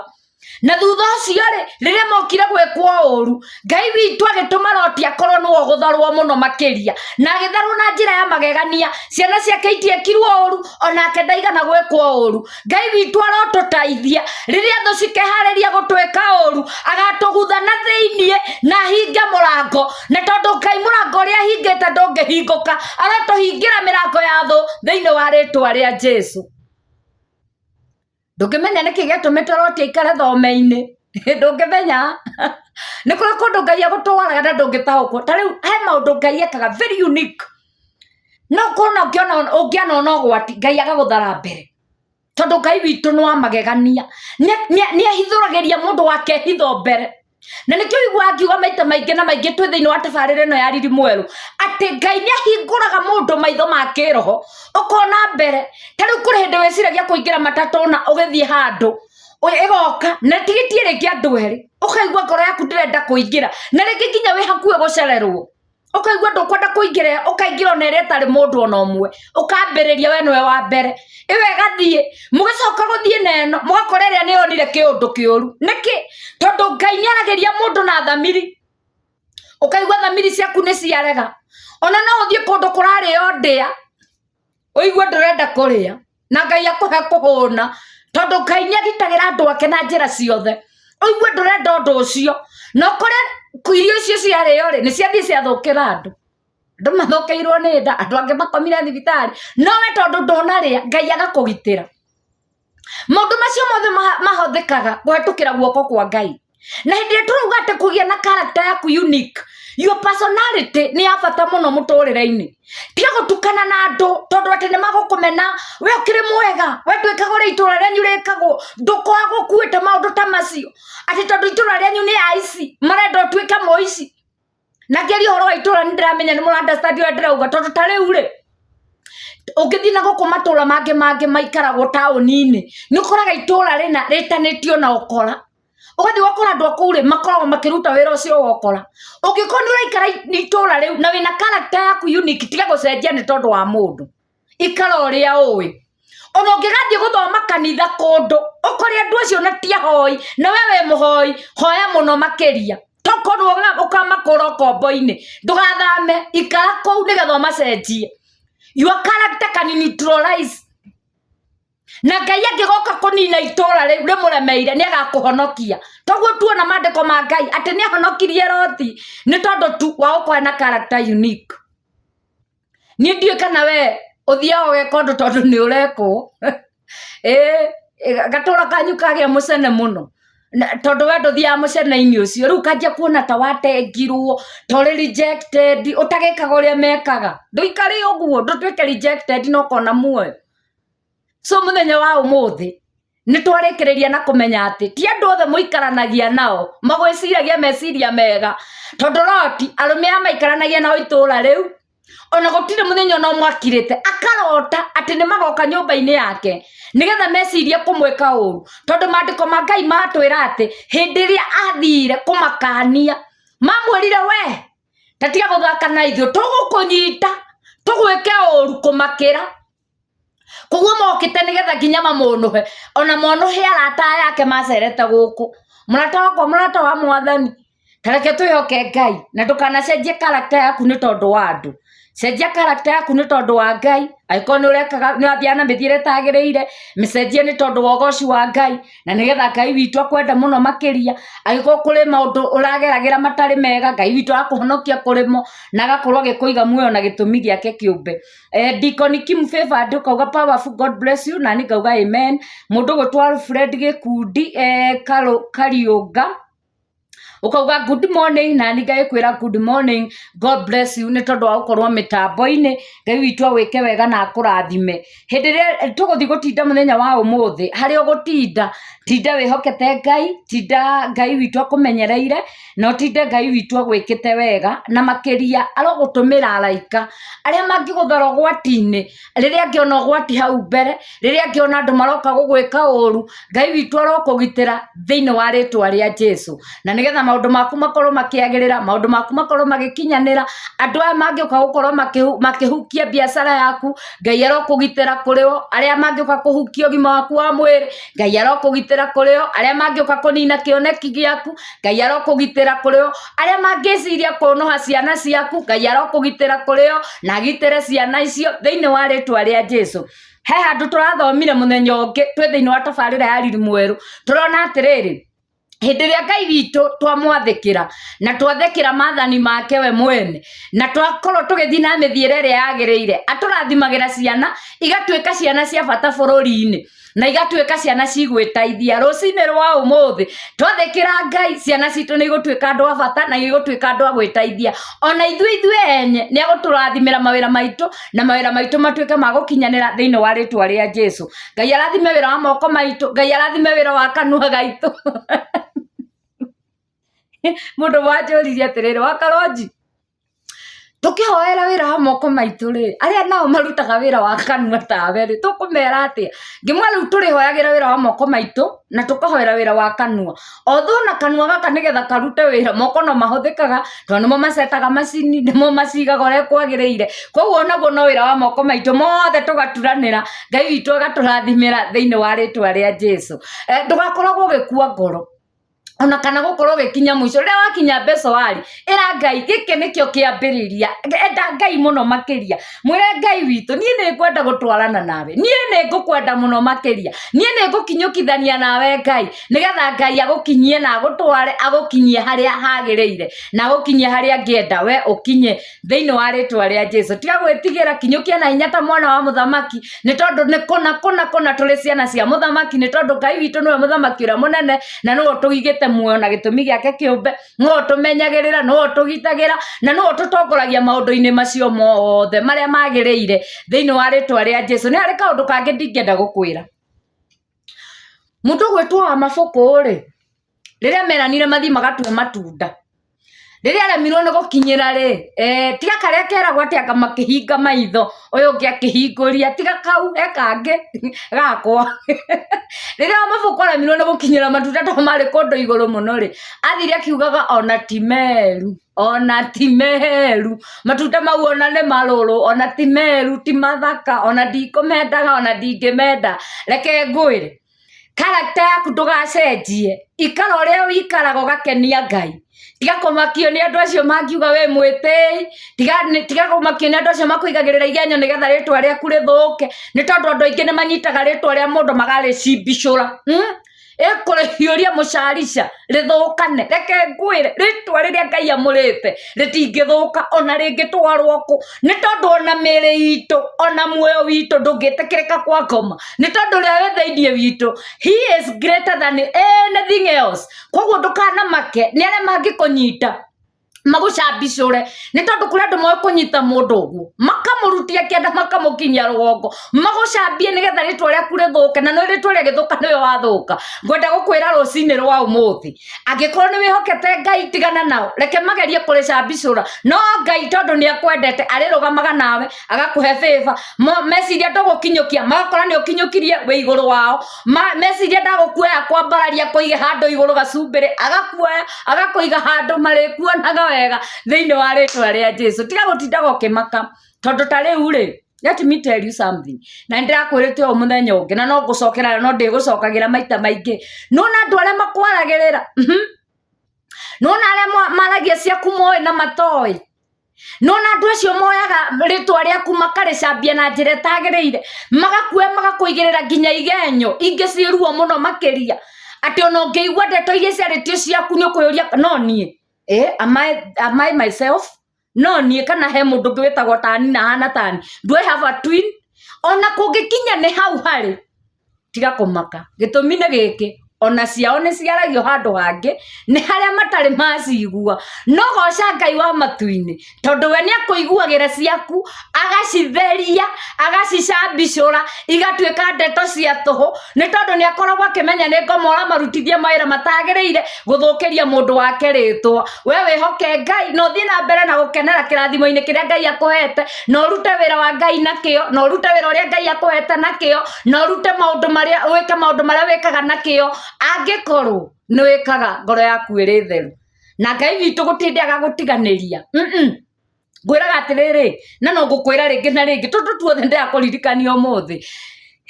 Na thutha ũcio rĩ, rĩrĩa mokire gwĩkwo ũru, Ngai witũ agĩtũma Loti akorwo nĩwe ũgũtharwo mũno makĩria, na agĩtharwo na njĩra ya magegania. Ciana ciake itiekirwo ũru, onake ndaigana gwĩkwo ũru. Ngai witũ arotũteithia rĩrĩa thũ cikeharĩria gũtwĩka ũru, agatũgutha na thĩiniĩ na ahinge mũrango, na tondũ Ngai mũrango ũrĩa ahingĩte ndũngĩhingũka, arotũhingĩra mĩrango ya thũ thĩinĩ wa rĩtwa rĩa Jesu. Ndũngĩmenya nĩkĩ gĩatũmĩte Loti aikare thome-inĩ, ndũngĩmenya. Nĩ kũrĩ kũndũ Ngai agũtwaraga na ndũngĩtaũkwo. Ta rĩu he maũndũ Ngai ekaga very unique. No ũkorwo na ũngĩona ũngĩanona ũgwati, Ngai agagũthara mbere. Tondũ Ngai witũ nĩ wa magegania. Nĩ ahithũragĩria mũndũ wake hitho mbere. Na nĩkĩo ũiguaga ngiuga maita maingĩ na maingĩ twĩ thĩinĩ wa tabarĩra ĩno ya Riri Mwerũ, atĩ Ngai nĩ ahingũraga mũndũ maitho ma kĩroho, ũkona mbere. Ta rĩu kũrĩ hĩndĩ wĩciragia kũingĩra matatũ na ũgĩthiĩ handũ, ĩgoka na tigiti rĩngĩ andũ erĩ, ũkaigua ngoro yaku ndĩrenda kũingĩra, na rĩngĩ nginya wĩ hakuhĩ gũcererwo. Ũkaigua ndũkwenda kũingĩra, ũkaingĩra ona ĩrĩa ĩtarĩ mũndũ ona ũmwe, ũkambĩrĩria we nĩwe wa mbere, ĩyo ĩgathiĩ, mũgĩcoka gũthiĩ na ĩno, mũgakora ĩrĩa nĩ yonire kĩũndũ kĩũru. Nĩkĩ? Tondũ Ngai nĩ aragĩria mũndũ na thamiri, ũkaigua thamiri ciaku nĩ ciarega. Ona no ũthiĩ kũndũ kũrarĩo ndĩa, ũigue ndũrenda kũrĩa, na Ngai akũhe kũhũna, tondũ Ngai nĩ agitagĩra andũ ake na njĩra ciothe. Ũigue ndũrenda ũndũ ũcio, na ũkore irio icio ciarĩo rĩ, nĩ ciathiĩ ciathũkĩra andũ. Andũ mathũkĩirwo nĩ nda, andũ angĩ makomire thibitarĩ, no we tondũ ndũnarĩa, Ngai agakũgitĩra. Maũndũ macio mothe mahũthĩkaga kũhetũkĩra guoko kwa Ngai. Na hĩndĩ ĩrĩa tũrauga atĩ kũgĩa na character yaku unique, your personality nĩ ya bata mũno mũtũrĩre-inĩ. Tiga gũtukana na andũ tondũ atĩ nĩ magũkũmena, we ũkĩrĩ mwega, we ndwĩkaga ũrĩa itũra rĩanyu rĩkagwo, ndũkoragwo ũkuĩte maũndũ ta macio, atĩ tondũ itũra rĩanyu nĩ aici, marenda ũtuĩke mũici. Na ngĩaria ũhoro wa itũra nĩ ndĩramenya nĩ mũra understand ũrĩa ndĩrauga, tondũ ta rĩu rĩ, ũngĩthiĩ na gũkũ matũra mangĩ mangĩ maikaragwo taũni-inĩ, nĩ ũkoraga itũra rĩna rĩtanĩtio na ũkora. Ũgathiĩ ũgakora andũ a kũu rĩ, makoragwo makĩruta wĩra ũcio wa ũkora. Ũngĩkorwo nĩ ũraikara itũra rĩu na wĩna character yaku unique, tiga gũcenjia nĩ tondũ wa mũndũ. Ikara ũrĩa ũĩ. Ona ũngĩgathiĩ gũthoma kanitha kũndũ, ũkore andũ acio na ti ahoi, na we wĩ mũhoi, hoya mũno makĩria. Tokorwo ũkamakũra ũkombo-inĩ, ndũgathame, ikara kũu nĩgetha ũmacenjie. Your character can neutralize. Na Ngai angĩgoka kũnina itũra rĩu rĩmũremeire, nĩ agakũhonokia. Toguo tuona maandĩko ma Ngai atĩ nĩ ahonokirie Loti nĩ tondũ tu wa gũkorwo na character unique. Niĩ ndiũĩ kana we ũthiaga ũgeka ũndũ tondũ nĩ ũrekwo. Ĩĩ gatũra kanyu kagĩa mũcene mũno, tondũ we ndũthiaga mũcene-inĩ ũcio, rĩu ũkanjia kuona ta watengirwo, ta ũrĩ rejected, ũtagĩkaga ũrĩa mekaga. Ndũikare ũguo, ndũtuĩke rejected na ũkona muoyo. So mũthenya wa ũmũthĩ nĩ twarĩkĩrĩria na kũmenya atĩ ti andũ othe mũikaranagia nao magwĩciragia meciria mega, tondũ Loti arũme aya maikaranagia nao itũra rĩu, ona gũtirĩ mũthenya ona ũmwe akirĩte akarota atĩ nĩ magoka nyũmba-inĩ yake nĩgetha mecirie kũmwĩka ũru, tondũ maandĩko ma Ngai matwĩra atĩ hĩndĩ ĩrĩa athire kũmakania mamwĩrire we ta tiga gũthaka na ithuĩ, tũgũkũnyita tũgwĩke ũru kũmakĩra. Koguo mokĩte nĩgetha nginya mamũnũhe, ona monũhe arata aya ake macerete gũkũ. Mũrata wakwa, mũrata wa mwathani, ta reke twĩhoke Ngai na ndũkanacenjie character yaku nĩ tondũ wa andũ. Cenjia character yaku nĩ tondũ wa Ngai. Angĩkorwo nĩ ũrekaga, nĩ ũrathiaga na mĩthiĩre ĩtagĩrĩire, mĩcenjie nĩ tondũ wa ũgoci wa Ngai, na nĩgetha Ngai witũ akwende mũno makĩria. Angĩkorwo kũrĩ maũndũ ũrageragĩra matarĩ mega, Ngai witũ agakũhonokia kũrĩ mo, na agakorwo agĩkũiga muoyo na gĩtũmi gĩake kĩũmbe. Deacon Kim Favored ũkauga powerful, God bless you, nani ngauga amen. Mũndũ ũgwĩtwo Alfred Gĩkundi, Kariũnga, ũkauga good morning, nani ngagĩkwĩra good morning, God bless you, nĩ tondũ wa gũkorwo mĩtambo-inĩ. Ngai witũ agwĩke wega na akũrathime. Hĩndĩ ĩrĩa tũgũthiĩ gũtinda mũthenya wa ũmũthĩ, harĩa ũgũtinda, tinda wĩhokete Ngai, tinda Ngai witũ akũmenyereire, na ũtinde Ngai witũ agwĩkĩte wega, na makĩria arogũtũmĩra araika arĩa mangĩgũthara ũgwati-inĩ, rĩrĩa angĩona ũgwati hau mbere, rĩrĩa angĩona andũ maroka gũgwĩka ũru, Ngai witũ arokũgitĩra thĩinĩ wa rĩtwa rĩa Jesu. Na nĩgetha maũndũ maku makorwo makĩagĩrĩra, maũndũ maku makorwo magĩkinyanĩra, andũ aya mangĩũka gũkorwo makĩhukia biacara yaku, Ngai arokũgitĩra kũrĩ o, arĩa mangĩũka kũhukia ũgima waku wa mwĩrĩ, Ngai arokũgitĩra kũrĩ o, arĩa mangĩũka kũnina kĩoneki gĩaku, Ngai arokũgitĩra kũrĩ o, arĩa mangĩciria kũnũha ciana ciaku, Ngai arokũgitĩra kũrĩ o, na agitĩre ciana icio thĩinĩ wa rĩtwa rĩa Jesu. He handũ tũrathomire mũthenya ũngĩ twĩ thĩinĩ wa tabarĩra ya Riri Mwerũ, tũrona atĩrĩrĩ, hĩndĩ ĩrĩa Ngai witũ twamwathĩkĩra na twathĩkĩra maathani make we mwene, na twakorwo tũgĩthiĩ na mĩthiĩre ĩrĩa yagĩrĩire, atũrathimagĩra ciana igatuĩka ciana cia bata bũrũri-inĩ, na igatuĩka ciana cigwĩteithia. Rũcinĩ rwa ũmũthĩ twathĩkĩra Ngai, ciana citũ nĩ igũtuĩka andũ a bata na igũtuĩka andũ a gwĩteithia. Ona ithuĩ ithuĩ enye nĩ agũtũrathimĩra mawĩra maitũ, na mawĩra maitũ matuĩke ma gũkinyanĩra thĩinĩ wa rĩtwa rĩa Jesu. Ngai arathime wĩra wa moko maitũ, Ngai arathime wĩra wa kanua gaitũ. Mũndũ wanjũririe atĩrĩrĩ, wa Karonji, tũkĩhoera wĩra wa moko maitũ rĩ, arĩa nao marutaga wĩra wa kanua tawe rĩ, tũkũmera atĩa? Ngĩmwĩra rĩu tũrĩhoyagĩra wĩra wa moko maitũ na tũkahoera wĩra wa kanua. Although na kanua gaka nĩgetha karute wĩra, moko no mahũthĩkaga tondũ nĩmo macetaga macini, nĩmo macigaga ũrĩa kwagĩrĩire. Koguo onaguo no wĩra wa moko maitũ mothe tũgaturanĩra, Ngai witũ agatũrathimĩra thĩinĩ wa rĩtwa rĩa Jesu. Ndũgakoragwo ũgĩkua ngoro ona kana gũkorwo ũgĩkinya mũico. Rĩrĩa wakinya mbecoari, ĩra Ngai gĩkĩ nĩkĩo kĩambĩrĩria. Enda Ngai mũno makĩria, mwĩre Ngai witũ niĩ nĩ ngwenda gũtwarana nawe, niĩ nĩ ngũkwenda mũno makĩria, niĩ nĩ ngũkinyũkithania nawe Ngai, nĩgetha Ngai agũkinyie na agũtware, agũkinyie harĩa hagĩrĩire, na agũkinyie harĩa angĩenda we ũkinye thĩinĩ wa rĩtwa rĩa Jesu. Tiga gwĩtigĩra, kinyũkia na hinya ta mwana wa mũthamaki, nĩ tondũ nĩ kũna kũna kũna tũrĩ ciana cia mũthamaki, nĩ tondũ Ngai witũ nĩwe mũthamaki ũrĩa mũnene, na nĩwe ũtũigĩte muoyo na gĩtũmi gĩake kĩũmbe, nĩwe ũtũmenyagĩrĩra, nĩwe ũtũgitagĩra, na nĩwe ũtũtongoragia maũndũ-inĩ macio mothe marĩa magĩrĩire thĩinĩ wa rĩtwa rĩa Jesu. Nĩ harĩ kaũndũ kangĩ ndingĩenda gũkwĩra. Mũndũ ũgwĩtwo wa mabũkũ rĩ, rĩrĩa meranire mathiĩ magatue matunda, rĩrĩa aremirwo nĩ gũkinyĩra rĩ, tiga karĩa keragwo atĩ anga makĩhinga maitho, ũyũ ũngĩ akĩhingũria, tiga kau he kangĩ gakwa. Rĩrĩa Wamabũkũ aremirwo nĩ gũkinyĩra matunda tondũ marĩ kũndũ igũrũ mũno rĩ, athire akiugaga ona ti meru, ona ti meru, matunda mau ona nĩ marũrũ, ona ti meru, ti mathaka, ona ndikũmendaga, ona ndingĩmenda. Reke ngwĩre, character yaku ndũgacenjie, ikara ũrĩa ũikaraga ũgakenia Ngai. Tiga kũmakio nĩ andũ acio mangiuga wĩ mwĩtĩi, tiga kũmakio nĩ andũ acio makũigagĩrĩra igenyo nĩgetha rĩtwa rĩaku rĩthũke, nĩ tondũ andũ aingĩ nĩ manyitaga rĩtwa rĩa mũndũ magarĩcimbicũra. Ĩkũrĩhiũria mũcarica rĩthũkane. Reke ngwĩre, rĩtwa rĩrĩa Ngai amũrĩte rĩtingĩthũka ona rĩngĩtwarwo kũ, nĩ tondũ ona mĩĩrĩ itũ ona muoyo witũ ndũngĩtĩkĩrĩka kwa ngoma, nĩ tondũ ũrĩa wĩ thĩinĩ witũ, he is greater than anything else. Koguo ndũkanamake nĩ arĩa mangĩkũnyita magũcambicũre, nĩ tondũ kũrĩ andũ moĩ kũnyita mũndũ ũguo makamũrutia kĩanda makamũkinyia rũgongo, magũcambie nĩgetha rĩtwa rĩaku rĩthũke, na nĩ rĩtwa rĩagĩthũka nĩwe wathũka. Ngwenda gũkwĩra rũcinĩ rwa ũmũthĩ, angĩkorwo nĩ wĩhokete Ngai tigana nao, reke magerie kũrĩcambicũra, no Ngai tondũ nĩ akwendete arĩrũgamaga nawe agakũhe favor. Meciria ndũgũkinyũkia, magakora nĩ ũkinyũkirie wĩ igũrũ wao. Meciria ndagũkuoya kwambararia kũige handũ igũrũ gacumbĩrĩ, agakuoya agakũiga handũ marĩkuonaga wega thĩinĩ wa rĩtwa rĩa Jesu. Tiga gũtindaga ũkĩmaka, tondũ ta rĩu rĩ, let me tell you something, na nĩndĩrakwĩrĩte ũũ mũthenya ũngĩ na no ngũcokera no ndĩgũcokagĩra maita maingĩ. Nĩwona andũ arĩa makwaragĩrĩra, nĩwona arĩa maragia ciaku moĩ na matoĩ. No na andũ acio moyaga rĩtwa rĩaku makarĩcambia na njĩra ĩtagĩrĩire, magakuoya magakũigĩrĩra nginya igenyo ingĩ ciĩ ruo mũno makĩria, atĩ ona ũngĩigua ndeto iria ciarĩtio ciaku nĩ ũkwĩyũria no niĩ, am I myself? No niĩ kana he mũndũ ũngĩ wĩtagwo tani na ahana tani? Do I have a twin? Ona kũngĩkinya nĩ hau harĩ, tiga kũmaka. Gĩtũmi nĩ gĩkĩ, ona ciao nĩ ciaragio handũ hangĩ, nĩ harĩa matarĩ macigua. No goca Ngai wa matu-inĩ, tondũ we nĩ akũiguagĩra ciaku, agacitheria, agacicambicũra, igatuĩka ndeto cia tũhũ, nĩ tondũ nĩ akoragwo akĩmenya nĩ ngoma ũramarutithia mawĩra matagĩrĩire gũthũkĩria mũndũ wake rĩtwa. We wĩhoke Ngai na ũthiĩ na mbere na gũkenera kĩrathimo-inĩ kĩrĩa Ngai akũhete, na ũrute wĩra wa Ngai na kĩo, na ũrute wĩra ũrĩa Ngai akũhete na kĩo, na ũrute maũndũ marĩa, wĩke maũndũ marĩa wĩkaga na kĩo, angĩkorwo nĩ wĩkaga ngoro yaku ĩrĩ theru. Na Ngai witũ gũtirĩ hĩndĩ agagũtiganĩria. Ngwĩraga atĩrĩrĩ, na no ngũkwĩra rĩngĩ na rĩngĩ, tondũ tuothe ndĩrakũririkania ũmũthĩ,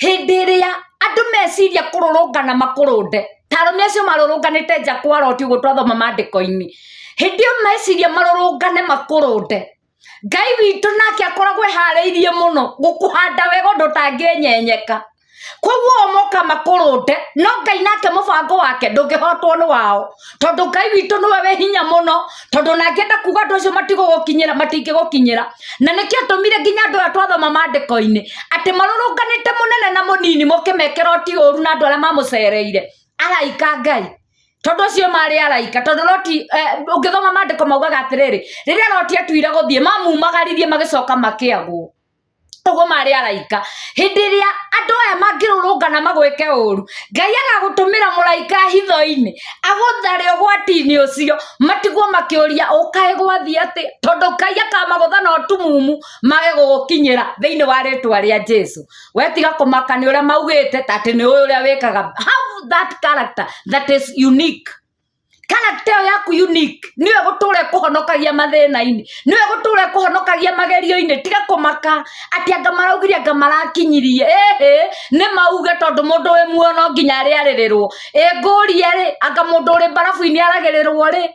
hĩndĩ ĩrĩa andũ meciria kũrũrũngana makũrũnde, ta arũme acio marũrũnganĩte nja kwa Loti ũguo twathoma maandĩko-inĩ, hĩndĩ ĩyo meciria marũrũngane makũrũnde, Ngai witũ nake akoragwo eharĩirie mũno gũkũhanda wega ũndũ ũtangĩenyenyeka. Koguo o moka makũrũnde, no Ngai nake mũbango wake ndũngĩhotwo nĩ wao, tondũ Ngai witũ nĩwe wĩ hinya mũno, tondũ ona angĩenda kuga andũ acio matigũgũkinyĩra matingĩgũkinyĩra. Na nĩkĩo atũmire nginya andũ aya twathoma maandĩko-inĩ, atĩ marũrũnganĩte mũnene na mũnini moke meke Loti ũru na andũ arĩa mamũcereire, araika a Ngai. Tondũ acio marĩ araika, tondũ Loti, ũngĩthoma maandĩko maugaga atĩrĩrĩ, rĩrĩa Loti atuire gũthiĩ, mamumagaririe magĩcoka makĩagwo. Ũguo marĩ araika. Hĩndĩ ĩrĩa andũ aya mangĩrũrũngana magwĩke ũru, Ngai agagũtũmĩra mũraika hitho-inĩ, agũthare ũgwati-inĩ ũcio, matigwo makĩũria ũkaĩ gwathiĩ atĩa, tondũ Ngai akamagũtha na ũtumumu mage gũgũkinyĩra thĩinĩ wa rĩtwa rĩa Jesu. We tiga kũmaka nĩ ũrĩa maugĩte, ta atĩ nĩ ũĩ ũrĩa wĩkaga. Have that character that is unique. Character ĩyo yaku unique nĩyo ĩgũtũra ĩkũhonokagia mathĩna-inĩ, nĩyo ĩgũtũra ĩkũhonokagia magerio-inĩ. Tiga kũmaka atĩ anga maraugire anga marakinyirie, ĩhĩ nĩ mauge tondũ mũndũ wĩ muoyo no nginya arĩarĩrĩrwo. Ĩ ngũrie rĩ, anga mũndũ ũrĩ mbarabu-inĩ aragĩrĩrwo rĩ?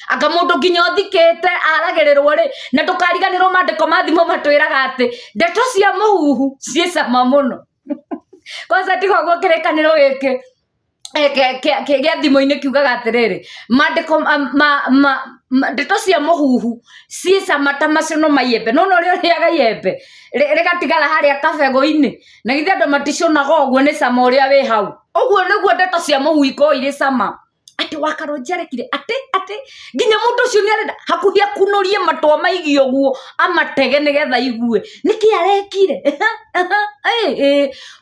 Anga mũndũ nginya ũthikĩte aragĩrĩrwo rĩ? Na ndũkariganĩrwo maandĩko ma thimo matwĩraga atĩ ndeto cia mũhuhu ciĩ cama mũno. Kwanza tiga ũguo kĩrĩkanĩro gĩkĩ gĩa thimũ-inĩ kiugaga atĩrĩrĩ, maandĩko ndeto cia mũhuhu ciĩ cama ta macũnũ ma iembe. Nĩ wona ũrĩa ũrĩaga iembe rĩgatigara harĩa kabegũ-inĩ, na githĩ andũ maticũnaga ũguo nĩ cama ũrĩa wĩ hau. Ũguo nĩguo ndeto cia mũhuhu ikoragwo irĩ cama. Atĩ Wakarũnji arekire atĩ atĩ nginya mũndũ ũcio nĩ arenda hakuhĩ akunũrie matũ amaigie ũguo amatege nĩgetha aigue nĩkĩ arekire.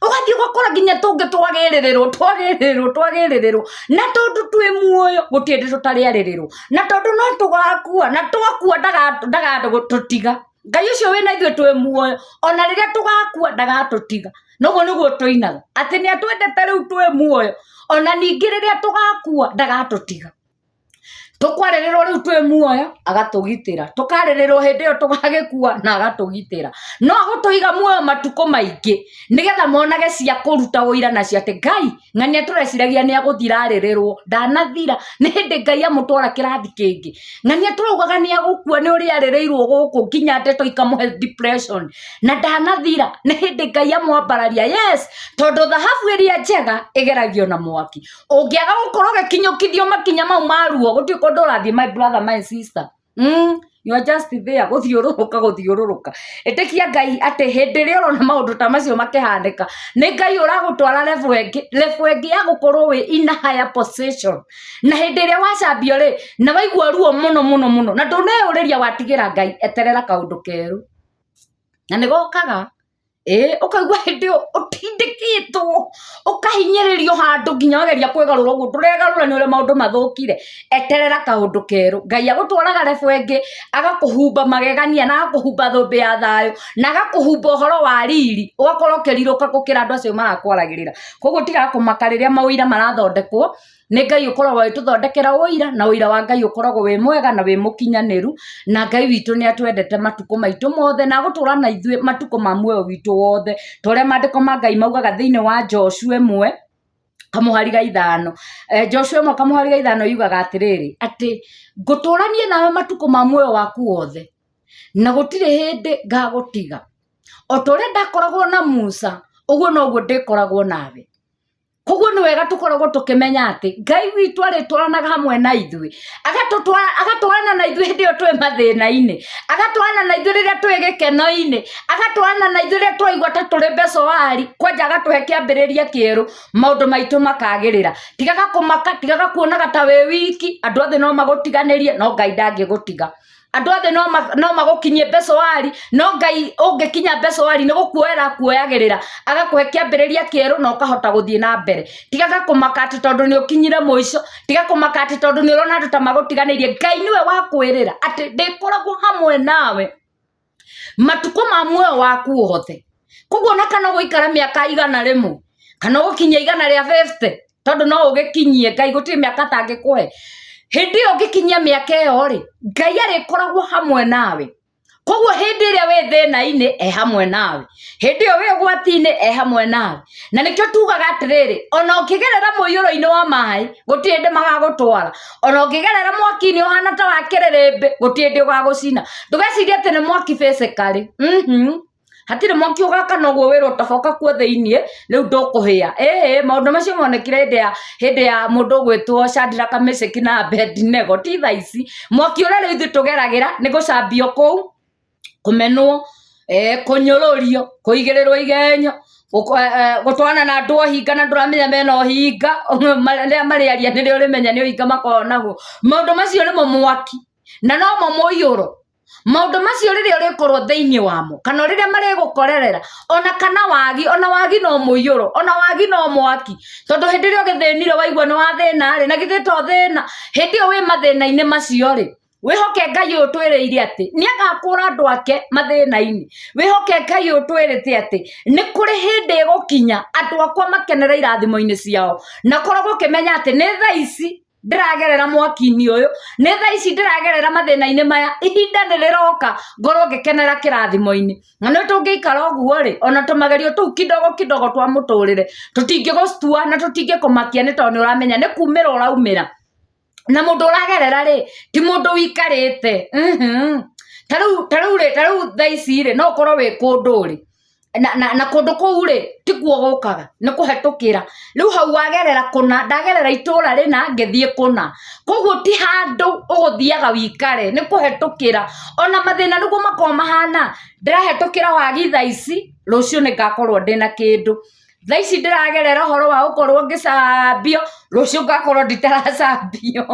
Ũgathiĩ ũgakora nginya tũngĩ twagĩrĩrĩrwo twagĩrĩrĩrwo twagĩrĩrĩrwo, na tondũ twĩ muoyo gũtirĩ hĩndĩ tũtarĩarĩrĩrwo, na tondũ no tũgakua, na twakua ndagatũtiga. Ngai ũcio wĩna ithuĩ twĩ muoyo, ona rĩrĩa tũgakua ndagatũtiga. Na ũguo nĩguo tũinaga, atĩ nĩ atwendete rĩu twĩ muoyo, ona ningĩ rĩrĩa tũgakua ndagatũtiga. Tũkwarĩrĩrwo rĩu twĩ muoyo, agatũgitĩra. Tũkarĩrĩrwo hĩndĩ ĩyo tũgagĩkua, na agatũgitĩra. No agũtũiga muoyo matukũ maingĩ, nĩgetha monage cia kũruta ũira nacio atĩ Ngai, ng'ania tũreciragia nĩ agũthira arĩrĩrwo, ndanathira, nĩ hĩndĩ Ngai amũtwara kĩrathi kĩngĩ. Ng'ania tũraugaga nĩ agũkua nĩ ũrĩa arĩrĩirwo gũkũ nginya ndeto ikamũhe depression, na ndanathira, nĩ hĩndĩ Ngai amwambararia. Yes, tondũ thahabu ĩrĩa njega ĩgeragio na mwaki. Ũngĩaga gũkorwo ũgĩkinyũkithio makinya mau ma ruo, gũtirĩ kũndũ ũrathiĩ my brother, my sister. You are just there gũthiũrũrũka gũthiũrũrũka. Ĩtĩkia Ngai atĩ hĩndĩ ĩrĩa ũrona maũndũ ta macio makĩhanĩka, nĩ Ngai ũragũtwara level ĩngĩ, level ĩngĩ ya gũkorwo wĩ in a higher position. Na hĩndĩ ĩrĩa wacambio rĩ, na waigua ruo mũno mũno mũno, na ndũneyũrĩria watigĩra Ngai, eterera kaũndũ kerũ. Na nĩ gokaga. Ĩĩ ũkaigua hĩndĩ ĩyo ũtindĩkĩtwo, ũkahinyĩrĩrio handũ nginya wageria kwĩgarũra ũguo ndũregarũra nĩ ũrĩa maũndũ mathũkire, eterera kaũndũ kerũ. Ngai agũtwaraga level ĩngĩ, agakũhumba magegania na agakũhumba thũmbĩ ya thayũ, na agakũhumba ũhoro wa riri, ũgakorwo ũkĩrirũka gũkĩra andũ acio marakwaragĩrĩra. Koguo tiga kũmaka rĩrĩa maũira marathondekwo, nĩ Ngai ũkoragwo agĩtũthondekera ũira, na ũira wa Ngai ũkoragwo wĩ mwega na wĩ mũkinyanĩru, na Ngai witũ nĩ atwendete matukũ maitũ mothe, na agũtũra na ithuĩ matukũ ma muoyo witũ wothe, ta ũrĩa maandĩko ma Ngai maugaga thĩinĩ wa Joshua 1 kamũhari ga 5. Joshua 1 kamũhari ga 5 yugaga atĩrĩrĩ, atĩ ngũtũrania nawe matukũ ma muoyo waku wothe. Na gũtirĩ hĩndĩ ngagũtiga. O ta ũrĩa ndakoragwo na Musa, ũguo noguo ndĩkoragwo nawe. Koguo nĩ wega tũkoragwo tũkĩmenya atĩ Ngai witũ arĩtwaranaga hamwe na ithuĩ, agatwarana na ithuĩ hĩndĩ ĩyo twĩ mathĩna-inĩ, agatwarana na ithuĩ rĩrĩa twĩ gĩkeno-inĩ, agatwarana na ithuĩ rĩrĩa tũraigua ta tũrĩ mbecoari, kwanja agatũhe kĩambĩrĩria kĩerũ, maũndũ maitũ makagĩrĩra. Tigaga kũmaka, tigaga kuonaga ta wĩ wiki, andũ othe no magũtiganĩrie, no Ngai ndangĩgũtiga. Andũ othe no magũkinyie mbecoari, no Ngai ũngĩkinya mbecoari nĩ gũkuoera akuoyagĩrĩra, agakũhe kĩambĩrĩria kĩerũ na ũkahota gũthiĩ na mbere. Tigaga kũmaka atĩ tondũ nĩ ũkinyire mũico, tiga kũmaka atĩ tondũ nĩ ũrona andũ ta magũtiganĩirie, Ngai nĩwe wakwĩrĩra atĩ ndĩkoragwo hamwe nawe matukũ ma muoyo waku wothe. Koguo ona kana ũgũikara mĩaka 100, kana ũgũkinyia 150, tondũ no ũgĩkinyie, Ngai gũtirĩ mĩaka atangĩkũhe. Hĩndĩ ĩyo ũngĩkinyia mĩaka ĩyo rĩ, Ngai arĩkoragwo hamwe nawe. Koguo hĩndĩ ĩrĩa wĩ thĩna-inĩ e hamwe nawe, hĩndĩ ĩyo wĩ ũgwati-inĩ e hamwe nawe. Na nĩkĩo tugaga atĩrĩrĩ, ona ũngĩgerera mũiyũro-inĩ wa maĩ, gũtirĩ hĩndĩ magagũtwara. Ona ũngĩgerera mwaki-inĩ ũhana ta wa kĩrĩrĩmbĩ, gũtirĩ hĩndĩ ũgagũcina. Ndũgecirie atĩ nĩ mwaki physically. Hatirĩ mwaki ũgakana ũguo wĩrwo toboka kuo thĩiniĩ, rĩu ndũkũhĩa. Ĩhĩ, maũndũ macio monekire hĩndĩ ya mũndũ ũgwĩtwo Shadrach, Meshach na Abednego, ti thaa ici. Mwaki ũrĩa rĩu ithuĩ tũgeragĩra nĩ gũcambio kũu, kũmenwo, kũnyũrũrio, kũigĩrĩrwo igenyo, gũtwarana na andũ ohinga na ndũramenya mena ũhinga, rĩrĩa marĩaria nĩrĩo ũrĩmenya nĩ ũhinga makoragwo naguo. Maũndũ macio nĩmo mwaki, na nomo mũiyũro. Maũndũ macio rĩrĩa ũrĩkorwo thĩinĩ wamo, kana rĩrĩa marĩgũkorerera, ona kana wagi, ona wagi no mũiyũro, ona wagi no mwaki, tondũ hĩndĩ ĩrĩa ũgĩthĩnire waigua nĩ wathĩna rĩ, na githĩ to thĩna? Hĩndĩ ĩyo wĩ mathĩna-inĩ macio rĩ, wĩhoke Ngai ũyũ ũtwĩrĩire atĩ nĩ agakũra andũ ake mathĩna-inĩ. Wĩhoke Ngai ũyũ ũtwĩrĩte atĩ nĩ kũrĩ hĩndĩ ĩgũkinya andũ akwa makenere irathimo-inĩ ciao, na ũkoragwo ũkĩmenya atĩ nĩ thaa ici ndĩragerera mwaki-inĩ ũyũ, nĩ thaa ici ndĩragerera mathĩna-inĩ maya, ihinda nĩ rĩroka ngorwo ngĩkenera kĩrathimo-inĩ. Na nĩ tũngĩikara ũguo rĩ, ona tũmagerio tũu kidogo kidogo twa mũtũrĩre, tũtingĩgũctua na tũtingĩkũmakia nĩ tondũ nĩ ũramenya nĩ kumĩra ũraumĩra. Na mũndũ ũragerera rĩ, ti mũndũ ũikarĩte. Ta rĩu rĩ, ta rĩu thaa ici rĩ, no ũkorwo wĩ kũndũ rĩ, na kũndũ kũu rĩ, tikuo gũkaga, nĩ kũhetũkĩra. Rĩu hau wagerera kũna, ndagerera itũra rĩna, ngĩthiĩ kũna. Koguo ti handũ ũgũthiaga wĩikare, nĩ kũhetũkĩra. Ona mathĩna nĩguo makoragwo mahana, ndĩrahetũkĩra wagi thaa ici, rũciũ nĩ ngakorwo ndĩna kĩndũ. Thaa ici ndĩragerera ũhoro wa gũkorwo ngĩcambio, rũciũ ngakorwo nditaracambio.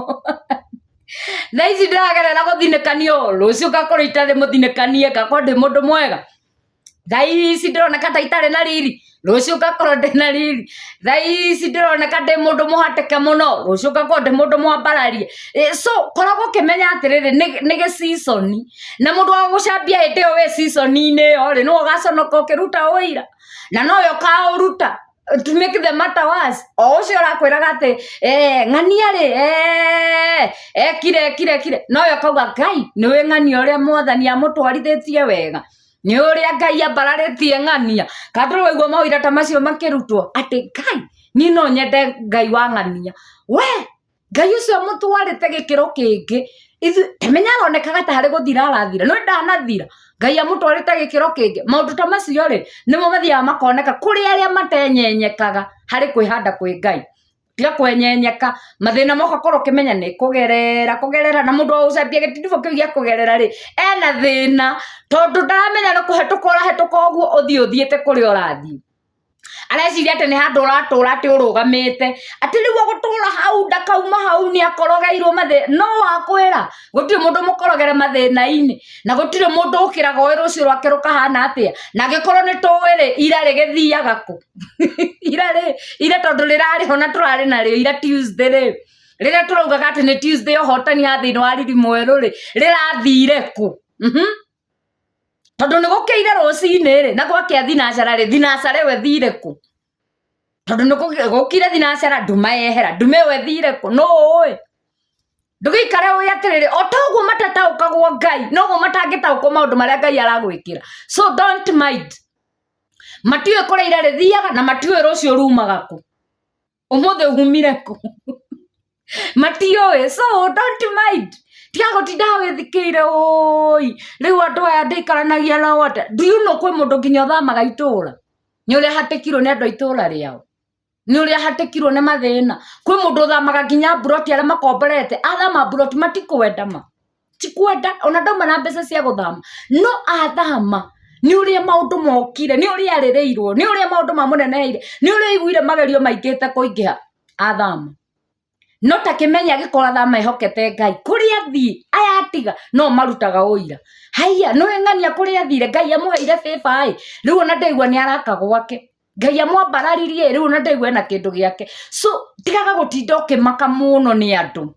Thaa ici ndĩragerera gũthinĩkanio, rũciũ ngakorwo itarĩ mũthinĩkanie, ngakorwo ndĩ mũndũ mwega. Thaa ici ndĩroneka ta itarĩ na riri, rũciũ ngakorwo ndĩna riri. Thaa ici ndĩroneka ndĩ mũndũ mũhatĩke mũno, rũciũ ngakorwo ndĩ mũndũ mwambararie. So koragwo ũkĩmenya atĩrĩrĩ, nĩ gĩ season, na mũndũ wa gũgũcambia hĩndĩ ĩyo wĩ season -inĩ ĩyo rĩ, nĩwe ũgaconoka ũkĩruta ũira, na nowe ũkaũruta to make the matter worse. O ũcio ũrakwĩraga atĩ ng'ania rĩ, ekire ekire ekire, nowe ũkauga Ngai nĩũĩ ng'ania ũrĩa mwathani amũtwarithĩtie wega, nĩ ũrĩa Ngai ambararĩtie ng'ania. Kana ndũrĩ waigua maũira ta macio makĩrutwo atĩ Ngai niĩ no nyende Ngai wa ng'ania. We Ngai ũcio amũtwarĩte gĩkĩro kĩngĩ, menya aronekaga tarĩ gũthira arathira, no ndanathira, Ngai amũtwarĩte gĩkĩro kĩngĩ. Maũndũ ta macio rĩ, nĩmo mathiaga makoneka kũrĩ arĩa matenyenyekaga harĩ kwĩhanda kwĩ Ngai. Tiga kwenyenyeka, mathĩna moka korwo ũkĩmenya nĩ kũgerera kũgerera, na mũndũ wa gũcambia gĩtindibo kĩu gĩa kũgerera rĩ, ena thĩna, tondũ ndaramenya nĩ kũhetũka ũrahetũka ũguo ũthiĩ ũthiĩte kũrĩa ũrathiĩ. Areciria atĩ nĩ handũ ũratũra atĩ ũrũgamĩte, atĩ rĩu egũtũra hau ndakauma hau nĩ akorogeirwo mathĩna, no wakwĩra gũtirĩ mũndũ mũkorogere mathĩna-inĩ, na gũtirĩ mũndũ ũkĩraga oĩ rũciũ rwake rũkahana atĩa, na angĩkorwo nĩ tũĩ rĩ, ira rĩgĩthiaga kũ? Ira rĩ, ira tondũ rĩrarĩ ho na tũrarĩ narĩo ira Tuesday rĩ, rĩrĩa tũraugaga atĩ nĩ Tuesday ũhotani haha thĩinĩ wa riri mwerũ rĩ, rĩrathire kũ? Tondũ nĩ gũkĩire rũcinĩ rĩ, na gwakĩa thinacara rĩ, thinacara ĩyo ĩthire kũ? Tondũ nĩ gũkire thinacara nduma yehera, nduma ĩyo ĩthire kũ? Nũ ũĩ? Ndũgĩikare ũĩ atĩrĩrĩ, o ta ũguo matataũkagwo Ngai, noguo matangĩtaũkwo maũndũ marĩa Ngai aragwĩkĩra. So don't mind. Matiũĩ kũrĩa ira rĩthiaga na matiũĩ rũciũ rumaga kũ. Ũmũthĩ umire kũ? Matiũĩ. So don't mind. Tiga gũtinda wĩthikĩire ũi rĩu andũ aya ndĩikaranagia nao atĩa. Do you know kwĩ mũndũ nginya ũthamaga itũra nĩ ũrĩa ahatĩkirwo nĩ andũ a itũra rĩao, nĩ ũrĩa ahatĩkirwo nĩ mathĩna. Kwĩ mũndũ ũthamaga nginya mburoti arĩa makomborete, athama mburoti matikwenda ma, tikwenda ona ndauma na mbeca cia gũthama, no athama nĩ ũrĩa maũndũ mokire, nĩ ũrĩa arĩrĩirwo, nĩ ũrĩa maũndũ mamũneneheire, nĩ ũrĩa aiguire magerio maingĩhĩte kũingĩha, athama. No ta kĩmenye angĩkorwo athama ehokete Ngai, kũrĩa athiĩ aya atiga no marutaga ũira. Haiya nĩ ng'ania kũrĩa athire Ngai amũheire favor ĩ, rĩu ona ndaigua nĩ araka gwake. Ngai amwambararirie ĩ, rĩu ona ndaigua ena kĩndũ gĩake. So tigaga gũtinda ũkĩmaka mũno nĩ andũ.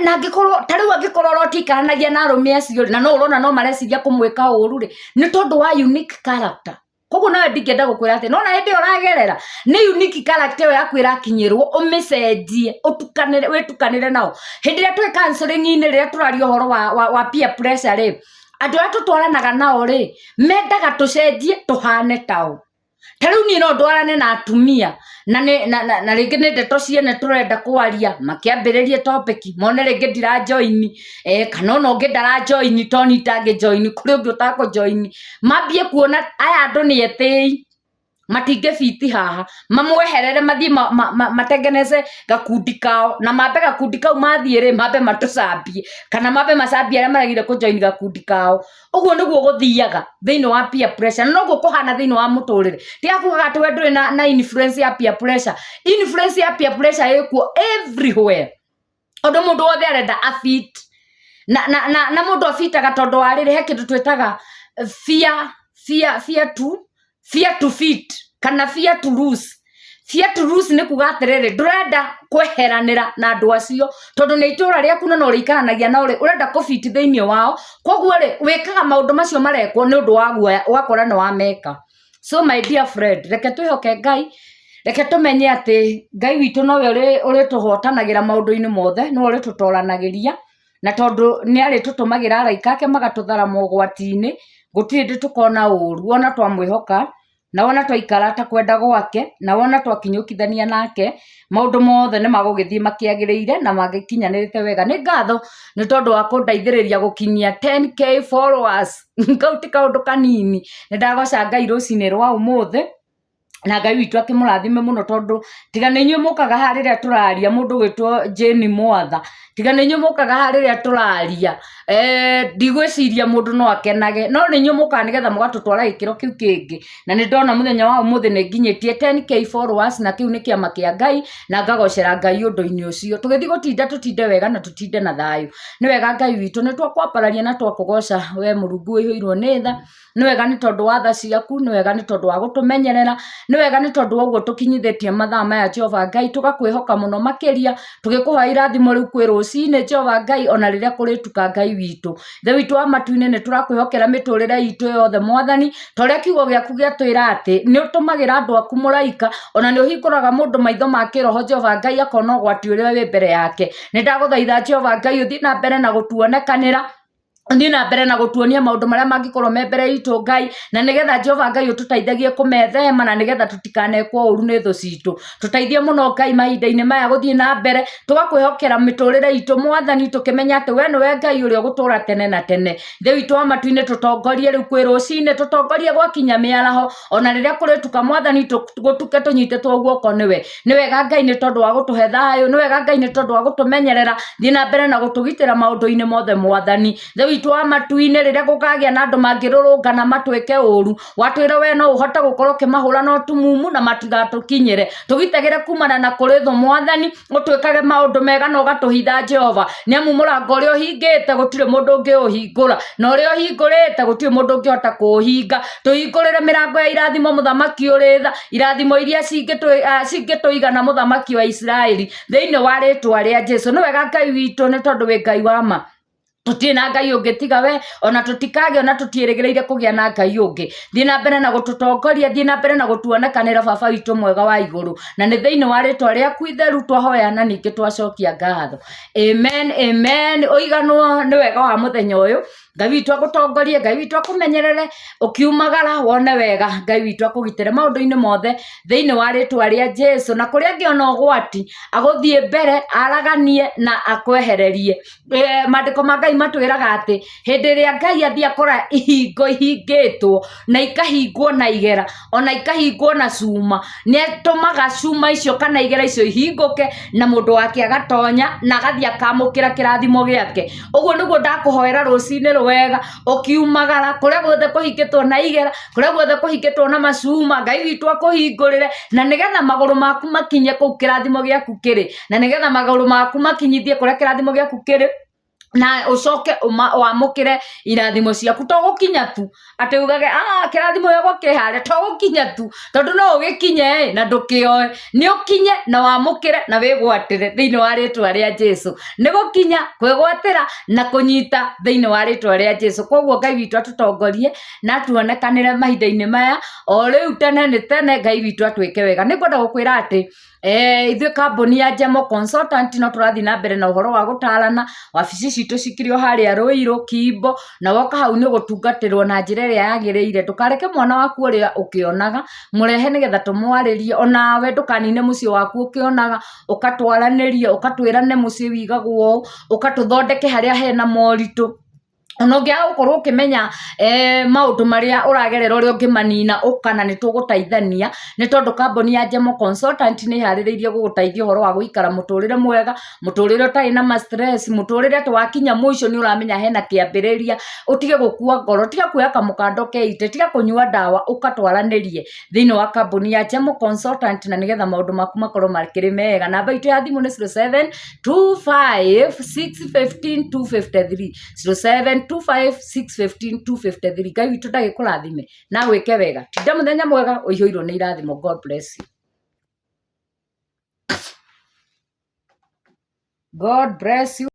Na angĩkorwo ta rĩu angĩkorwo ũrotikaranagia na arũme acio rĩ, na no ũrona no mareciria kũmwĩka ũru rĩ, nĩ tondũ wa unique character. Koguo nawe ndingĩenda gũkwĩra atĩ nona hĩndĩ ĩyo ũragerera nĩ unique character ĩyo yaku ĩrakinyĩrwo ũmĩcenjie ũtukanĩre wĩtukanĩre nao. Hĩndĩ ĩrĩa twĩ counseling-inĩ rĩrĩa tũraria ũhoro wa peer pressure rĩ, andũ arĩa tũtwaranaga nao rĩ, mendaga tũcenjie tũhane tao. Ta rĩu niĩ no ndwarane na atumia na nĩ na na na rĩngĩ nĩ ndeto ciene tũrenda kwaria, makĩambĩrĩrie topic mone rĩngĩ ndira join kana ona ũngĩ ndara join to niĩ itangĩ join kũrĩ ũngĩ ũtakũ join, mambie kuona aya andũ nĩ etĩi matingĩ fit haha, mamweherere mathiĩ matengeneze gakundi kao, na mambe gakundi kau mathiĩ rĩ, mambe matũcambie kana mambe macambie arĩa maregire kũ join gakundi kao. Ũguo nĩguo gũthiaga thĩinĩ wa peer pressure, na noguo kũhana thĩinĩ wa mũtũrĩre. Tiga kugaga atĩ we ndũrĩ na influence ya peer pressure. Influence ya peer pressure ĩkuo everywhere. Tondũ mũndũ wothe arenda a fit. Na mũndũ abitaga tondũ wa rĩrĩ, he kĩndũ twĩtaga fear to fit kana fear to lose. Fear to lose nĩ kuga atĩrĩrĩ, ndũrenda kweheranĩra na andũ acio tondũ nĩ itũra rĩaku na no ũrĩikaranagia nao rĩ, ũrenda kũ fit thĩinĩ wao, koguo rĩ, wĩkaga maũndũ macio marekwo nĩ ũndũ wa guoya, ũgakora nĩ wameka. So my dear friend, reke twĩhoke Ngai, reke tũmenye atĩ Ngai witũ nowe ũrĩtũhotanagĩra maũndũ-inĩ mothe, nĩwe ũrĩtũtoranagĩria, na tondũ nĩ arĩtũtũmagĩra araika ake magatũthara mogwati-inĩ, gũtirĩ hĩndĩ tũkona ũru wona twamwĩhoka, na wona twaikara ta kwenda gwake, na wona twakinyũkithania nake, maũndũ mothe nĩ magũgĩthiĩ makĩagĩrĩire na magĩkinyanĩrĩte wega. Nĩ ngatho nĩ tondũ wa kũndeithĩrĩria gũkinyia 10K followers, kau ti kaũndũ kanini. Nĩ ndagoca Ngai rũcinĩ rwa ũmũthĩ, na Ngai witũ akĩmũrathime mũno tondũ tiga nĩ inyuĩ mũkaga haha rĩrĩa tũraria, mũndũ ũgwĩtwo Jane Mwatha, tiga nĩ inyuĩ mũkaga haha rĩrĩa tũraria, ndigwĩciria mũndũ no akenage, no nĩ inyuĩ mũkaga nĩgetha mũgatũtwara gĩkĩro kĩu kĩngĩ. Na nĩ ndona mũthenya wa ũmũthĩ nĩ nginyĩtie 10K followers, na kĩu nĩ kĩama kĩa Ngai, na ngagocera Ngai ũndũ-inĩ ũcio. Tũgĩthiĩ gũtinda tũtinde wega na tũtinde na thayũ. Nĩ wega Ngai witũ, nĩ twakwambararia na twakũgoca we Mũrungu ũihũirwo nĩ tha. Nĩ wega nĩ tondũ wa tha ciaku, nĩ wega nĩ tondũ wa gũtũmenyerera, nĩ wega nĩ tondũ wa ũguo tũkinyithĩtie mathaa maya Jehova Ngai, tũgakwĩhoka mũno makĩria, tũgĩkũhoya irathimo rĩu kwĩ rũcinĩ Jehova Ngai, ona rĩrĩa kũrĩtuka Ngai witũ. Ithe witũ wa matu-inĩ nĩ tũrakwĩhokera mĩtũrĩre itũ yothe Mwathani, ta ũrĩa kiugo gĩaku gĩatwĩra atĩ nĩ ũtũmagĩra andũ aku mũraika, ona nĩ ũhingũraga mũndũ maitho ma kĩroho Jehova Ngai akona ũgwati ũrĩa wĩ mbere yake. Nĩ ndagũthaitha Jehova Ngai ũthiĩ na mbere na gũtuonekanĩra, ũthiĩ na mbere na gũtuonia maũndũ marĩa mangĩkorwo me mbere itũ Ngai, na nĩgetha Jehova Ngai ũtũteithagie kũmethema na nĩgetha tũtikanekwo ũru nĩ thũ citũ. Tũteithie mũno Ngai mahinda-inĩ maya gũthiĩ na mbere, tũgakwĩhokera mĩtũrĩre itũ Mwathani, tũkĩmenya atĩ we nĩwe Ngai ũrĩa ũgũtũra tene na tene. Ithe witũ wa matu-inĩ tũtongorie rĩu kwĩ rũcinĩ, tũtongorie gwakinya mĩaraho, ona rĩrĩa kũrĩtuka Mwathani gũtuke tũnyitĩtwo guoko nĩwe. Nĩ wega Ngai nĩ tondũ wa gũtũhe thayũ, nĩ wega Ngai nĩ tondũ wa gũtũmenyerera, thiĩ na mbere na gũtũgitĩra maũndũ-inĩ mothe Mwathani. Ithe witũ wa matu-inĩ rĩrĩa gũkagĩa na andũ mangĩrũrũngana matwĩke ũru, watwĩra we no ũhote gũkorwo ũkĩmahũra na ũtumumu na matigatũkinyĩre. Tũgitagĩre kumana na kũrĩ thũ Mwathani, ũtwĩkage maũndũ mega na ũgatũhitha Jehova, nĩ amu mũrango ũrĩa ũhingĩte gũtirĩ mũndũ ũngĩũhingũra, na ũrĩa ũhingũrĩte gũtirĩ mũndũ ũngĩhota kũũhinga. Tũhingũrĩre mĩrango ya irathimo mũthamaki ũrĩ tha, irathimo iria cingĩtũigana mũthamaki wa Isiraeli, thĩinĩ wa rĩtwa rĩa Jesu. Nĩ wega Ngai witũ nĩ tondũ wĩ Ngai wa ma. Tũtirĩ na Ngai ũngĩ tiga we, ona tũtikagĩa ona tũtiĩrĩgĩrĩire kũgĩa na Ngai ũngĩ. Thiĩ na mbere na gũtũtongoria, thiĩ na mbere na gũtuonekanĩra baba witũ mwega wa igũrũ. Na nĩ thĩinĩ wa rĩtwa rĩaku itheru twahoya na ningĩ twacokia ngatho. Amen, amen. Ũiganwo nĩ wega wa mũthenya ũyũ. Ngai witũ agũtongorie, Ngai witũ akũmenyerere ũkiumagara wone wega, Ngai witũ akũgitĩre maũndũ-inĩ mothe thĩinĩ wa rĩtwa rĩa Jesu, na kũrĩa angĩona ũgwati agũthiĩ mbere araganie na akwehererie. Maandĩko ma Ngai matwĩraga atĩ hĩndĩ ĩrĩa Ngai athiĩ akora ihingo ihingĩtwo na ikahingwo na igera ona ikahingwo na cuma, nĩ atũmaga cuma icio kana igera icio ihingũke na mũndũ wake agatonya na agathiĩ akamũkĩra kĩrathimo gĩake. Ũguo nĩguo ndakũhoera rũcinĩ rwega ũkiumagara kũrĩa guothe kũhingĩtwo na igera, kũrĩa guothe kũhingĩtwo na macuma, Ngai witũ akũhingũrĩre na nĩgetha magũrũ maku makinye kũu kĩrathimo gĩaku kĩrĩ, na nĩgetha magũrũ maku makinyithie kũrĩa kĩrathimo gĩaku kĩrĩ, na ũcoke wamũkĩre irathimo ciaku. To gũkinya tu atĩ ugage ah, kĩrathimo gĩakwa kĩ harĩa, to gũkinya tu tondũ no ũgĩkinye ĩ na ndũkĩoe. Nĩ ũkinye na wamũkĩre na wĩgwatĩre thĩinĩ wa rĩtwa rĩa Jesu. Nĩ gũkinya, kwĩgwatĩra na kũnyita thĩinĩ wa rĩtwa rĩa Jesu. Koguo Ngai witũ atũtongorie na atuonekanĩre mahinda-inĩ maya o rĩu tene nĩ tene. Ngai witũ atwĩke wega. Nĩ ngwenda gũkwĩra atĩ ithuĩ kambuni ya Jemo Consultant no tũrathiĩ na mbere na ũhoro wa gũtarana. Wabici citũ cikĩrĩ o harĩa Ruiru Kimbo, na woka hau nĩ ũgũtungatĩrwo na njĩra ĩrĩa yagĩrĩire. Ndũkareke mwana waku ũrĩa ũkĩonaga, mũrehe nĩgetha tũmwarĩrie. Onawe ndũkanine mũciĩ waku ũkĩonaga, ũkatwaranĩrie, ũkatwĩra nĩ mũciĩ wigagwo ũũ, ũkatũthondeke harĩa hena moritũ. Ona ũngĩaga gũkorwo ũkĩmenya maũndũ marĩa ũragerera ũrĩa ũngĩmanina, ũka na nĩ tũgũteithania, nĩ tondũ kambuni ya Jemo Consultant nĩ ĩharĩrĩirie gũgũteithia ũhoro wa gũikara mũtũrĩre mwega, mũtũrĩre ũtarĩ na ma stress, mũtũrĩre atĩ wakinya mũico nĩ ũramenya hena kĩambĩrĩria, ũtige gũkua ngoro, tiga kuoya kamũkanda ũkeite, tiga kũnyua ndawa, ũka twaranĩrie thĩinĩ wa kambuni ya Jemo Consultant na nĩgetha maũndũ maku makorwo makĩrĩ mega. Namba itũ ya thimũ nĩ 0725 615 253, 0725 615 253. Ngai witũ ndagĩkũrathime na agwĩke wega. Tinda mũthenya mwega ũihũirwo nĩ irathimo. God bless you. God bless you.